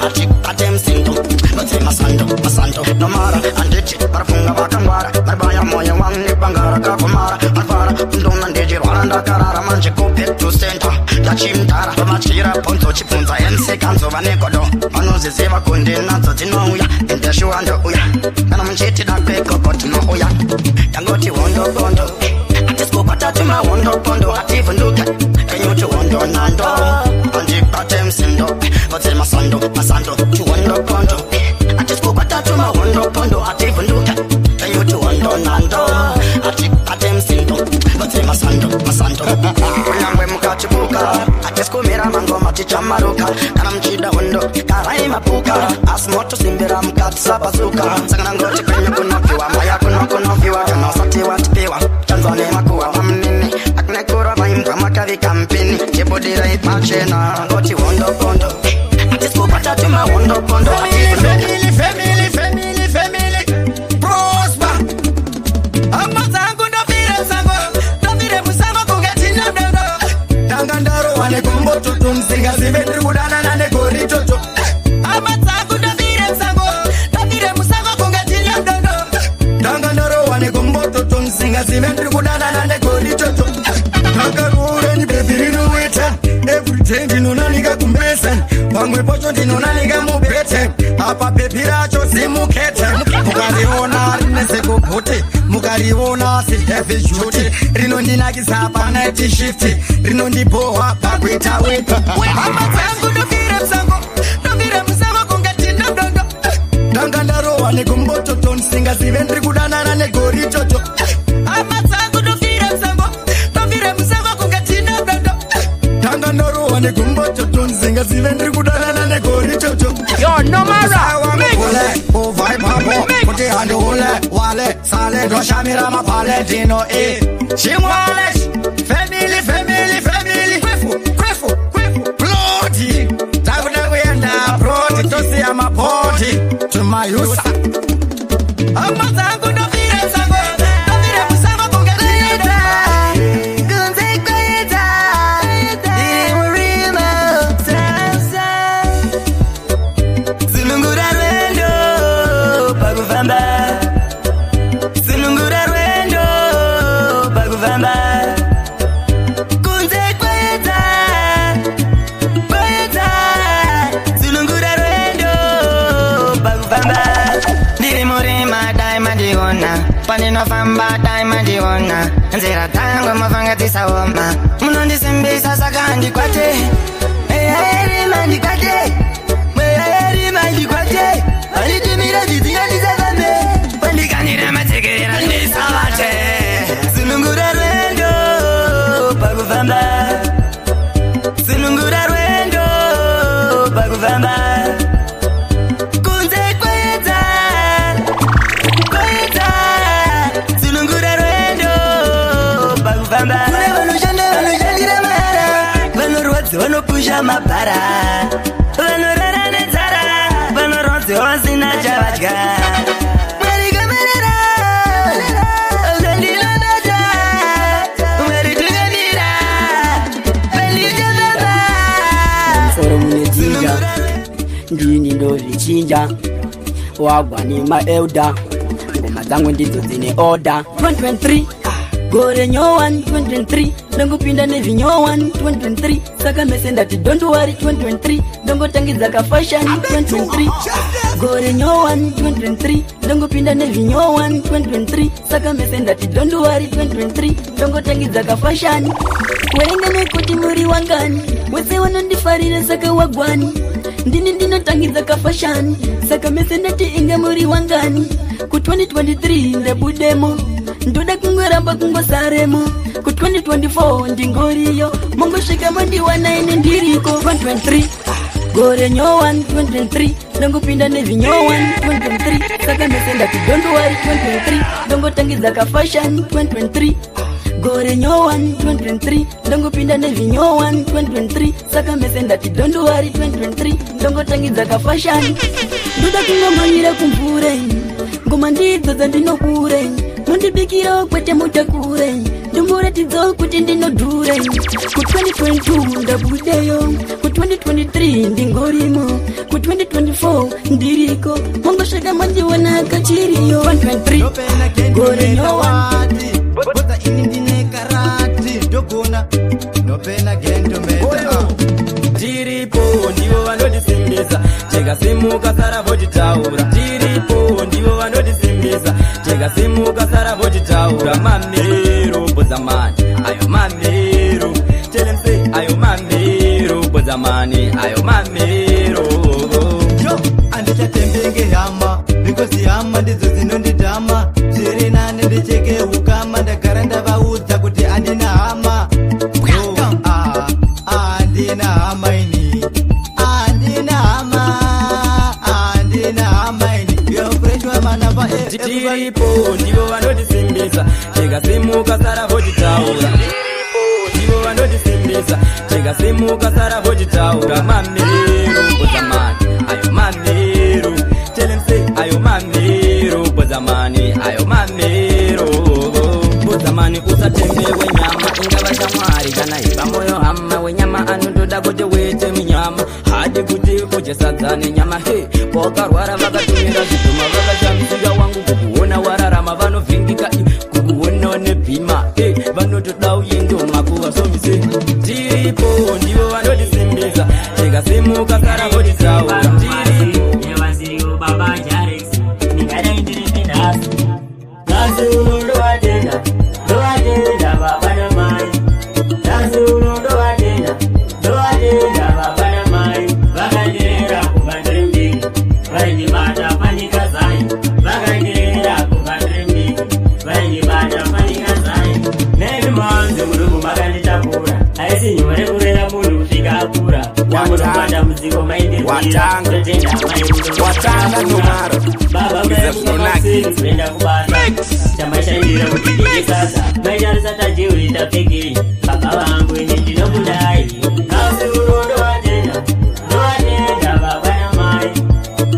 atibate msindo vatse masando masando nomara anditi varifunga vakangwara varibaya moyo wangu nebanga rakavhumara varivara ndona ndichirwara ndakarara manje go back to center ndachimdara vamatyira bhonzo chibvunza MC kanzo vane godo vanozviziva kundi nadzo dzinouya endeshuwa ndouya kana muchiti dakwekoko tinouya ndangoti hondopondo atisikukwata tumahondopondo ativhunduka kenyuti hondo nando andibate msindo vatse masando masando tuhondopondo atisikukwata tumahondopondo ativhunduka kenyuti hondo nando atibate msindo vatse masando masando kunyangwe mukachibuka atisikumira mangoma tichamaruka kana muchida hondo karai mapuka asi motosimbira mukati sabazuka saka ndangoti kwenyu kunopiwa maya kuno kunopiwa kana usati watipiwa tanzwa nemakuwa pamunini akunekura vaimbwa makavi kampini chibudira ipachena ngoti hondopondo atisikukwata tumahondopondo Family, family, family. racho ndinonanika mubete. Apa bhebhi racho zimukete. Mukariona rinesekuguti, mukariona siheavy duty. Rinondinakisa panight shift, rinondibhohwa pakuita weti. Hama dzangu ndofira musango, ndofira musango kunge tina mdondo. Ndanga ndarohwa nekumbototo, ndisingazive ndiri kudanana negoritoto. Hama dzangu ndofira musango, ndofira musango kunge tina mdondo. Ndanga ndarohwa nekumbototo, ndisingazive ndiri kudanana negoritoto. Yo, Nomara, kuti handiule wale sale ndoshamira mapale ndino e chimwale family family family kwefu kwefu kwefu ploti takuda kuenda proti tosiya mapoti tumayusa. Hama dzangu ndofira musango, ndofira musango kunge ndinoda. Kunze kwedza, ndiri murima. Sunungura rwendo pakufamba, sunungura rwendo pakufamba. Kunze kwedza, kwedza, sunungura rwendo pakufamba. Ndiri murima dai mandiona, pandinofamba dai mandiona. Nzira dzangu mafanga dzisaoma, munondisimbisa saka handikwate. Mweya yerima ndikwate, mweya yerima ndikwate. Panditumira zvidzinga ndisafambe, pandikanira matsekerera ndisavate. Sunungura rwendo pakufamba, sunungura rwendo pakufamba. Kunze kwedza, kwedza, sunungura rwendo pakufamba. Kune vanoshanda vanoshandira mahara, vanorwadziwa vanopusha mabhara, vanorara nenzara, vanorwadziwa vasina chavadya. Mwari kamerera, zvandinonota, Mwari tungamira, pandichafamba. Musoro mune jinja, ndini ndozvichinja, wagwa nemaelda, ngoma dzangu ndidzo dzine order. 2023 gore nyowani 2023, ndongopinda nezvinyowani 2023. Saka mese ndati don't worry 2023, ndongotangidza kafashani 2023. Gore nyowani 2023, ndongopinda nezvinyowani 2023. Saka mese ndati don't worry 2023, ndongotangidza kafashani. Werenga nekuti muri wangani, wese wanondifarira saka wagwani. Ndini ndinotangidza kafashani, saka mese ndati inge muri wangani. Ku 2023 ndebudemo, ndoda kungoramba kungosaremo. Ku 2024 ndingoriyo, mongosvika mondiwana ine ndiriko. 2023 gore nyowani 2023, ndongopinda nezvinyowani 2023. Saka mese ndati don't worry 2023, ndongotangidza kafashani 2023. Gore nyowani 2023, ndongopinda nezvinyowani 2023. Saka mese ndati don't worry 2023, ndongotangidza kafashani. Ndoda kungomhanyira kumvure, ngoma ndidzo dzandinokure. Mundibikirawo kwete mutakure, ndomuratidzawo kuti ndinodhure. Ku 2022 ndabudeyo, ku 2023 ndingorimo, ku 2024 ndiriko, mongosvika mandiona kachiriyo. 2023 gore nyowani. Bota ini ndine karati ndogona nopena gendometa. Tiripo ndivo vanotisimbisa, tikasimuka sara votitaura. Tiripo ndivo vanotisimbisa, tikasimuka sara votitaura. Mamiro bodzamani ayo mamiro, telemse ayo mamiro bodzamani ayo mamiro. Yo, andichatembenge hama because hama ndidzo dzinondidhama. Zviri nani ndicheke ukama, ndagara ndavaudza kuti handina hama. Yo, ah, handina hama ini, handina hama, handina hama ini. Yo, fresh wamana va Tiripo ndivo vanotisimbisa, tikasimuka sara votitaura. Ndivo vanotisimbisa, tikasimuka sara votitaura. Mamiro bodzamani ayo mamiro, telemse ayo mamiro bodzamani ayo mamiro. Bodzamani usatembe wenyama, ingava shamwari kana ipa moyo hama. Wenyama anotoda kuti uite munyama, hadi kuti udye sadza nenyama. He wakarwara vakatumira zvidhoma, vakashamisika wangu kukuona wararama. Vanovhingika kukuona nebhima, vanotoda uye ndoma kuvasomise. Tiripo ndivo vanotisimbisa, Ndasimuka sara votitaura ndiripo. Nevasiriwo baba Jarex, ndingadai ndiripi nhasi? Nhasi uno ndovatenda, ndovatenda baba namai. Nhasi uno ndovatenda, ndovatenda baba namai. Vakandirera kubva ndiri mudiki, vaindibata fanika zai. Vakandirera kubva ndiri mudiki, vaindibata fanika zai. Nemi manzi mudumbu makanditakura, haisi nyore kurera munhu kusvika akura. Ndamunopa dambudziko maindirwira, Watanga. ndotenda mai rudo. Watanga Nomara. Baba Kuridza zvinonakidza. kuenda kubasa, chamaishandira kuti ndidye sadza, maitarisa tajiuri tapfekei. Baba vangu ini ndinokudai. Nhasi uno ndovatenda, ndovatenda baba namai.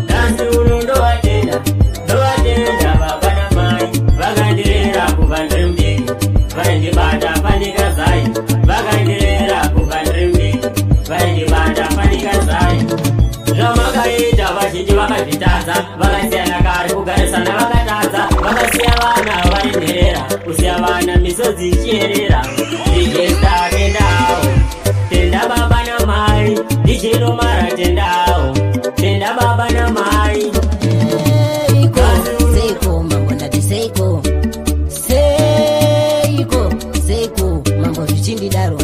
Nhasi uno ndovatenda, ndovatenda baba namai. Vakandirera kubva ndiri mudiki, vaindibata fanika zai. Vakandirera kubva ndiri mudiki, vaindibata fanika zai. Zvamakaita vazhinji vakazvitadza, vakasiyana kare kugarisana vakatadza, vakasiya vana vari nherera, kusiya vana misodzi ichiyerera. DJ Star tendawo, tenda baba namai. DJ Nomara tendawo, tenda baba namai. Seiko, seiko, mambo ndati seiko. Seiko, seiko, mambo zvichindidaro.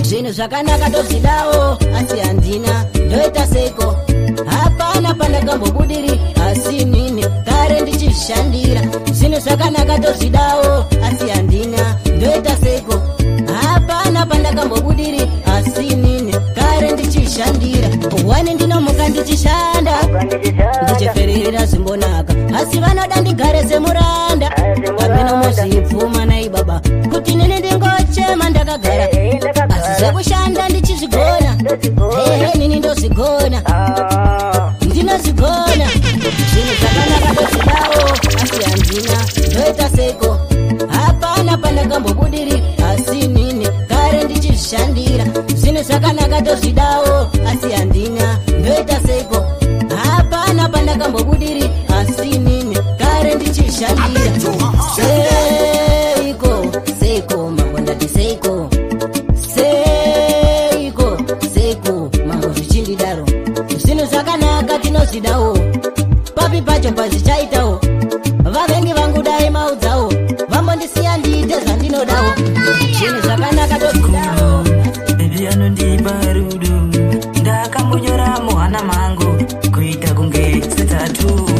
Zvinhu zvakanaka tozvidawo, asi handina, ndoita seiko? Hapana pandakambobudiri, asi inini kare ndichizvishandira. Zvinhu zvakanaka tozvidawo, asi handina, ndoita seiko? Hapana pandakambobudiri, asi inini kare ndichishandira. Wani ndinomuka ndichishanda, ndichifererera zvimbonaka, asi vanoda ndigare semuranda. Hameno mozvipfuma nai baba, kuti nini ndingochema ndakagara, asi zvekushanda ndichizvigona. Ehe, nini ndozvigona, ndinozvigona. Zvinhu zvakanaka ndozvidawo, asi handina, ndoita seiko? Hapana pandakambobudiri, asi inini kare ndichizvishandira. Zvinhu zvakanaka ndozvidawo, asi handina, ndoita seiko? Hapana pandakambobudiri, asi inini kare ndichizvishandira. Seiko, seiko, mambo ndati seiko. Seiko, seiko, mambo zvichindidaro. Zvinhu zvakanaka tinozvidawo, papi pacho pazvichaitawo. Vavengi vangu dai maudzawo, vambondisiya ndiite zvandinodawo. Zvinhu zvakanaka tozvidawo. Baby anondipa rudo, ndakamunyora muhana mangu kuita kunge sitatu.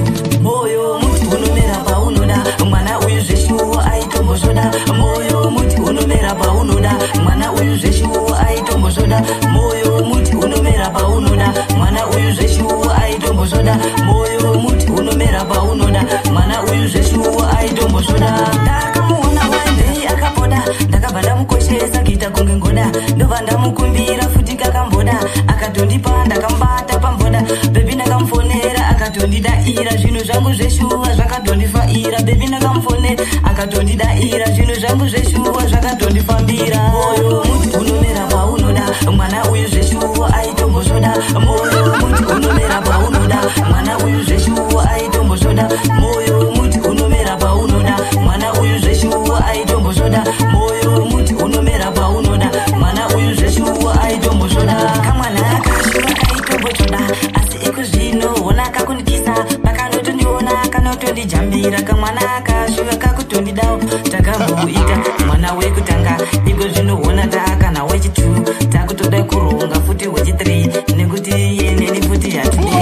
Moyo muti unomera paunoda, mwana uyu zveshuwo aitombozvoda. Moyo muti unomera paunoda, mwana uyu zveshuwo aitombozvoda. Moyo muti unomera paunoda, mwana uyu zveshuwo aitombozvoda. Moyo muti unomera paunoda, mwana uyu zveshuwo aitombozvoda. Ndakamuona one day akapoda, ndakabva ndamukoshesa kuita kunge ngoda. Ndobva ndamukumbira futi kakamboda, akatondipa ndakamubata pamboda. Baby ndakamufonera akatondidaira, zvinhu zvangu zveshuwa zvakatondifaira. Baby ndakamufonera akatondidaira, zvinhu zvangu zveshuwa zvakatondifambira. Moyo muti unomera paunoda, mwana uyu zveshuwa aitombozvoda. Moyo muti unomera paunoda, mwana uyu zveshuwa aitombozvoda. Moyo muti unomera paunoda, mwana uyu zveshuwa aitombozvoda. Moyo muti unomera paunoda, mwana uyu zveshuwa aitombozvoda. Kamwana kashuwa kaitombotoda, asi ikozvino hona kakundikisa, pakanotondiona kanotondijambira. Kamwana kashuwa kakutondidawo, takamboita mwana wekutanga, iko zvino hona taakana wechi2, takutoda kuronga futi wechi3, nekuti iye neni futi hatidini.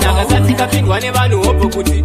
Akasati kapindwa nevanhu hobho kuti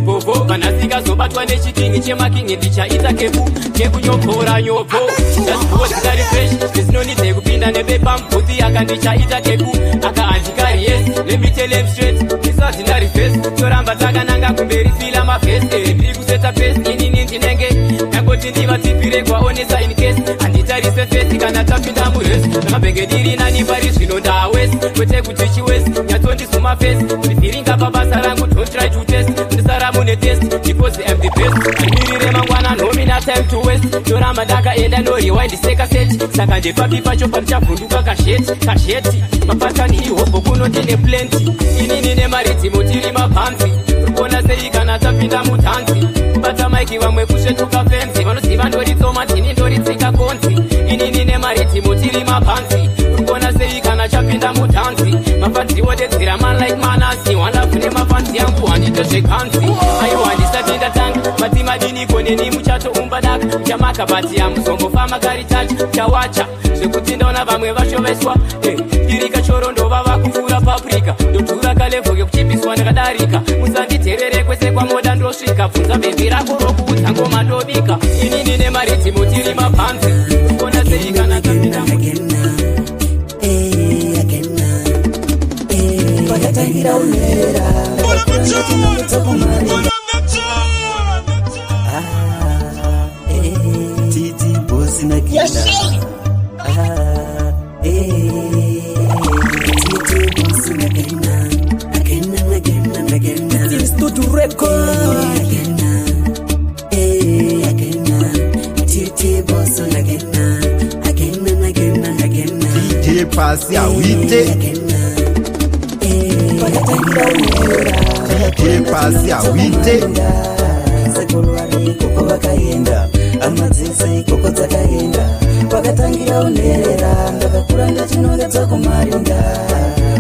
gogo vanasikazobatwa nechikingi chemakingi, ndichaita kepu kekunyopora nyopho. Ndaziguvo dzingari fresh, ndisinonidze kupinda nebepa mubhuti aka ndichaita keku aka handikari. Yes, let me tell them straight, isazina reverse, toramba takananga kumberi, fila mavhesi. Ndiri kuseta pace, inini ndinenge ndangoti ndivatipire kwaonesa in case handitarise face kana tapinda murace. Namabhenge ndiri nani pari zvino, ndawesi kwete kuti chiwesi nyatsondisuma face. Ndivhiringa pabasa rangu, don't try to test, ndisara mune test because I'm the best. Handimirire mangwana, nomina time to waste, toramba ndakaenda, no rewind sekaset. Saka ndepapi pacho pandichavhunduka? Kasheti kasheti mapatani ihobho kuno, ndine plenty inini nemaridzimo tiri mabhanzi. Rikuona sei kana tapinda mudhanzi? Kubata mic vamwe kusvetuka fenzi, vanoziva ndoritsoma ndini ndoritsika konzi inini nemaritimo. nemaritimo tiri mapanzi. Urikuona sei kana chapinda mudhanzi? Mafanzi wodedzera man like manasi. Wandafu nemafanzi yangu handite zvekanzi. Aiwa, handisati ndatanga mati madiniko neni muchatoumba daka chamakabati amuzongofamba karitacha chawacha zvekuti ndaona vamwe vashoveswa. Ndiri kachoro ndovava kupfuura paprika, ndotura kalevel yekuchipiswa ndakadarika. Musanditerere, kwese kwamoda ndosvika. Bvunza bhebhi rako rokuudza ngoma ndobika. Inini nemaritimo tiri mapanzi. Kuona sei kana tapinda? Pakatangira unerera ndakakura. Titi bosi na kina. Titi bosi na kina. Again and again and again. This is Tutu Record. Again, eh, again. Titi bosi na kina. Again and again and again. DJ Pasi awite. Pakatangira unerera. DJ Pasi awite. Sekuru vari ikoko vakaenda, hama dzese ikoko dzakaenda. Pakatangira unerera, ndakakura ndachinongedzwa kumarinda.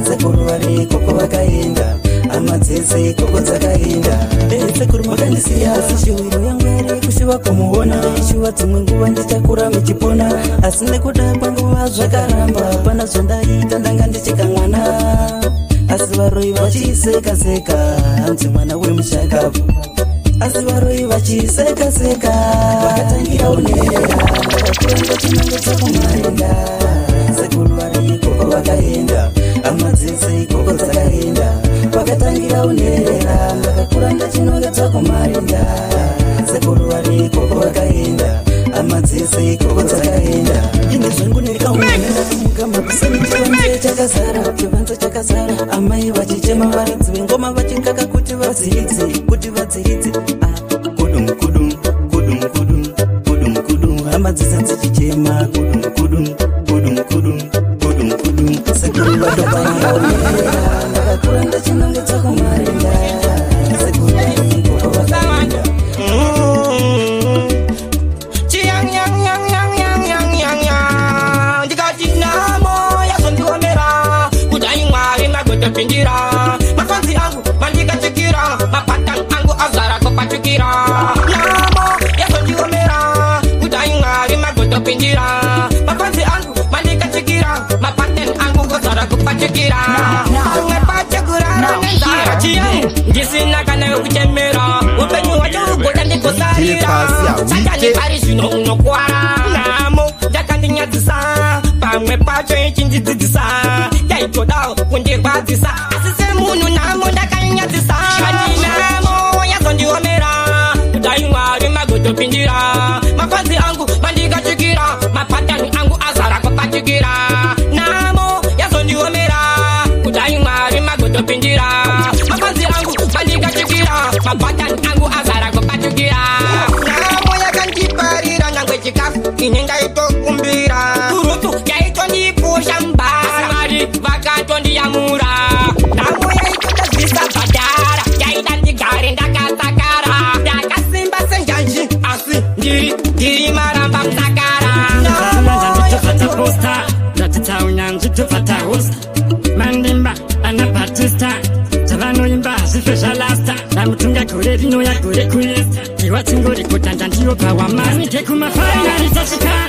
Sekuru vari ikoko vakaenda, hama dzese ikoko dzakaenda. Sekuru makandisiya, asi shuwiro yangu yari kushuva kumuona. Shuva dzimwe nguva ndichakura muchipona, asi nekuda kwenguva zvakaramba. Pana zvandaita, ndanga ndichikamwana, asi varoi vachisekaseka, hanzi mwana wemushakabvu. Asi varoi vachisekaseka. Vakatangira unerera, ndakakura ndachinongedza kumarinda. Sekuru vari ikoko vakaenda, hama dzese ikoko dzakaenda. Vakatangira unerera, ndakakura ndachinongedzwa kumarinda. Sekuru vari ikoko vakaenda, hama dzese ikoko dzakaenda. Ine zvangu ndikamuka makuseni, chivanze chakazara, chivanze chakazara. Amai vachichema, varidzi vengoma vachikaka kuti vadziridze, kuti vadziridze. Kudum kudum kudum kudum kudum kudum, hama dzese dzichichema, kudum kudum kudum kudum kudum kudum. Sekuru vatopanga unerera, ndakakura ndachinongedzwa kumarinda. Sekuru vari ikoko vakaenda. Chiyang yang yang yang yang yang yang yang. Ndikati namo yazondiomera, kudai Mwari magotopindira. Mafanzi angu mandikatsikira, mapatani angu azara kupatukira. Namo yazondiomera, kudai Mwari magotopindira. Mafanzi angu mandikatsikira, mapatani angu azara kupatukira. Pamwe pacho kurara nenzara, chiyang ndisina kana yekuchemera. Upenyu hwacho ugoda ndigosarira. Satani pari zvino unokwara. Namo yakandinyadzisa, pamwe pacho ichindidzidzisa, yaitodawo kundirwadzisa, asi semunhu namo ndakainyadzisa. Kani namo yazondiomera, kudai Mwari magotopindira. Mafanzi angu mandikatsvikira, mapatani angu azara kupatukira. Namo yazondiomera, kudai Mwari magotopindira. Mafanzi angu mandikatsvikira, mapatani angu azara kupatukira. Namo yakandiparira, nyangwe chikafu ini ndaitokumbira. Turutu yaitondipusha mbara, Mwari vakatondiyamura. Namo yaitotadzisa bhadhara, yaida ndigare ndakasakara. Ndakasimba senjanji, asi ndiri maramba musakara. Tofata posta, ndatita unyanzvi, tofata hosta. Mandimba ana Batista, zvavanoimba hazvife zvalasta. Ramutunga gore rinoya gore kuesta, iwatingori kutanda ndiyo pawamanike. Kumafainari tasvika,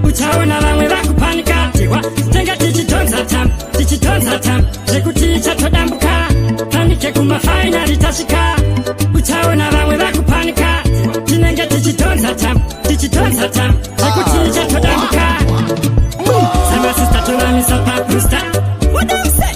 uchaona vamwe vakupanika. Tiwa tenga tichitonza tam, tichitonza tam, zvekuti ichatodambuka. Panike kumafainari tasvika, uchaona vamwe vakupanika. Tinenge tichitonza tam, tichitonza tam, zvekuti ichatodambuka. Samasista tovamisa papusta,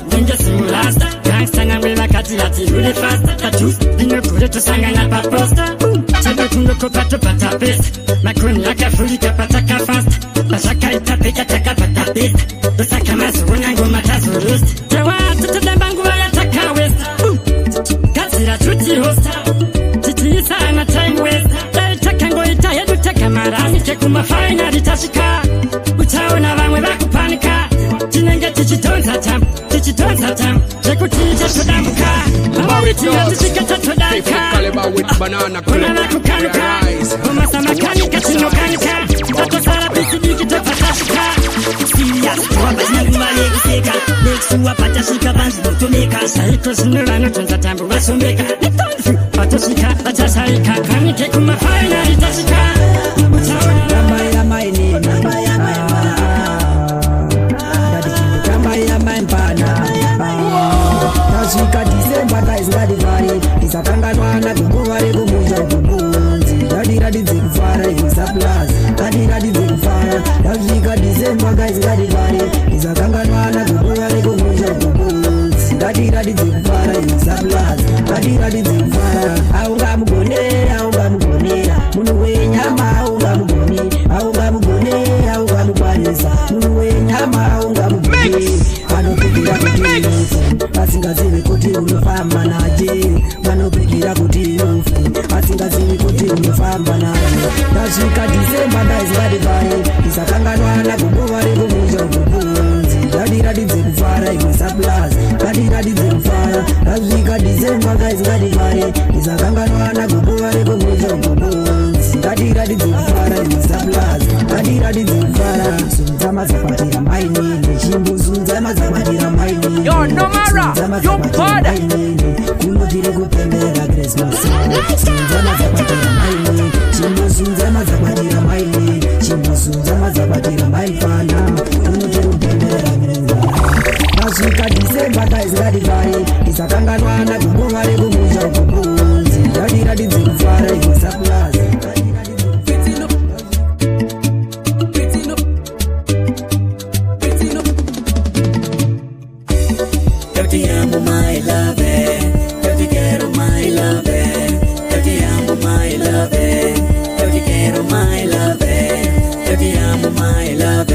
ndenge simulasta gangsta. Nyangwe vakati hatirule fasta, tatus rinogore tosangana paposta. Chedo kundokopa tobata pesa, makoni akavhurika patakafasta. Pazvakaita peka takabata pesa, ndosaka mazoona ngoma tazorosta. Tewa totodamba nguva yatakawesta, gadzira tuti hosta, titiisa ana time westa. Dai takangoita hedu takamarasike. Kumafainari tasvika, uchaona vamwe vakupanika. Tinenge tichitonza tam, tichitonza tam, zvekuti ichatodambuka. Mamawitinga tisvike tatodarika, ona vakukanuka. Omasamakanika tinokanika, tatosara pisidiki tobva tasvika. Shuwa patasvika vanzi votomeka. Saiko zvino vanotonza tambo vasombeka. Netonzi patosvika vachasaika. Kanike kumafainari tasvika. Tasvika December guys, ngativhare, tisakanganwana guguva rekumusha kukunzi. Ngatiratidze kufara iwe surplus, ngatiratidze kufara. Tasvika December guys, ngativhare, tisakanganwana guguva rekumusha kukunzi. Ngatiratidze kufara iwe surplus, ngatiratidze kufara. Haungamugone, haungamugonera munhu wenyama, haungamugoni, haungamugone, haungamukwanisa munhu wenyama, haungamugoni. Vanopikira kuti ufe vasingazivi kuti unofamba naje, vanopikira kuti ufe vasingazivi kuti unofamba naje. Tasvika December guys, ngativhare, tisakanganwana guguva rekumusha kukunzi. Ngatiratidze kufara iwe surplus, ngatiratidze kufara. Tasvika December guys, ngativhare, tisakanganwana guguva rekumusha kukunzi. Ngatiratidze kufara iwe surplus, ngatiratidze kufara. Zunza mazakwatira mainini, chimbozunza mazakwatira mainini. Yo, Nomara, you bad. Kuno tiri kupembera Christmas. Zunza mazakwatira mainini, chimbozunza mazakwatira mainini, chimbozunza mazakwatira maifana. Kuno tiri kupembera Christmas. Tasvika December guys, ngativhare, tisakanganwana guguva rekumusha kukunzi. Ngatiratidze kufara iwe surplus. Eu te amo, my love. Eu te quero, my love. Eu te amo, my love. Eu te quero, my love. Eu te amo, my love.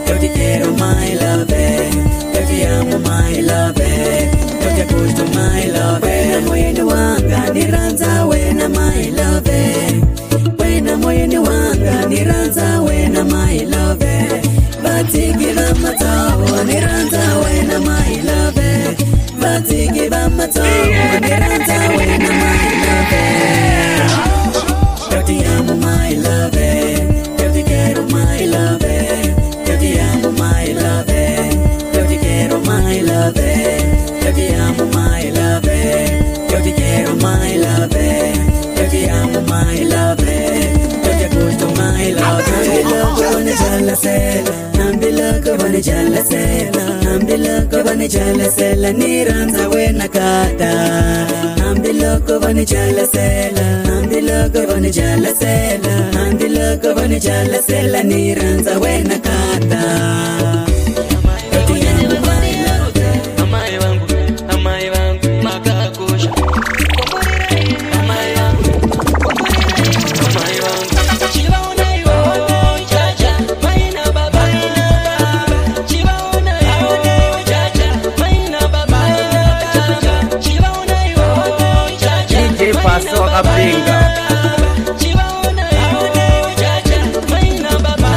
Eu te quero, my love. Eu te amo, my love. Eu te gusto, my love. Wena moyeni wanga niranza wena, my love. Wena moyeni wanga niranza wena, my love. Vatiki vamatsawo niranza wena, my love. Vatiki vamatsawo niranza wena, my love. Eu te amo, my love. Eu te quero, my love. Eu te amo, my love. Eu te quero, my love. Eu te amo, my love. Eu te quero, my love. Eu te amo, my love. Eu te gusto, my love. Hambiloko vanijalasela, hambiloko vanijalasela, niranza wena kata. Hambiloko vanijalasela, hambiloko vanijalasela, hambiloko vanijalasela, niranza wena kata. Amai vangu, amai vangu, makakosha. Amai vangu, amai vangu. Chivaonaiwo, chacha, maina baba. Chivaonaiwo, chacha, maina baba. Chivaonaiwo, chacha, DJ Paso wakapinga. Chivaonaiwo, chacha, maina baba.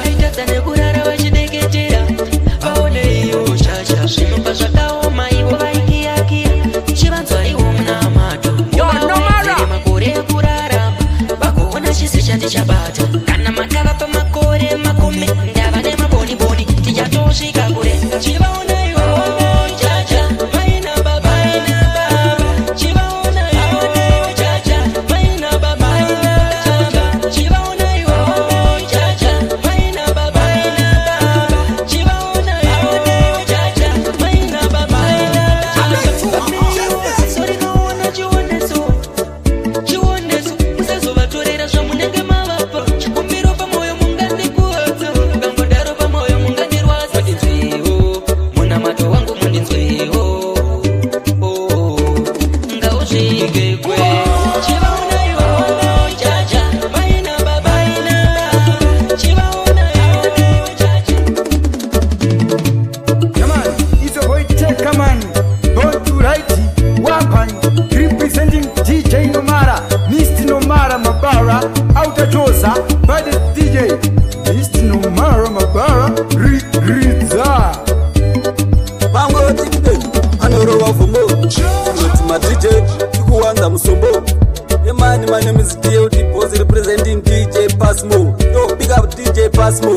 Vaitadza nekurara vachideketera, vaoneiwo chacha, zvinopa zvakaoma ivo vaikiyakiya. Chivanzwaiwo munamato. Yo, Nomara. Makore ekurarama vagoona chisi chandichabata. Kana makavapa makore makumi, ndava nemaboniboni, tichatosvika kure. Chivaonaiwo, chacha, maina baba. Chivaonaiwo, chacha, maina baba. Chivaonaiwo, chacha, maina baba. Chivaonaiwo, chacha, maina baba. Sorikaona chioneso, chioneso, musazovatorera zvamunenge mavapa. Chikumbiro pamoyo mungandikuwadza, mukangodaro pamoyo mungandirwadza. Mundinzwewo, munamato wangu mundinzwewo, oh, ngausvike kwe. Chivaonaiwo, chacha, maina baba. Chivaonaiwo, chacha. Yeah, man, it's your boy Checker man. Born to right, Wapan, representing DJ Nomara, Mr. Nomara Mabara, Outer Josa, baddest DJ, Mr. Nomara Mabara, Riza. Vangoti anorova vhumbo kuti maDJ tikuwanza musombo. Emani, my name is DLD Boss representing DJ Pasmo. Yo, big up DJ Pasmo.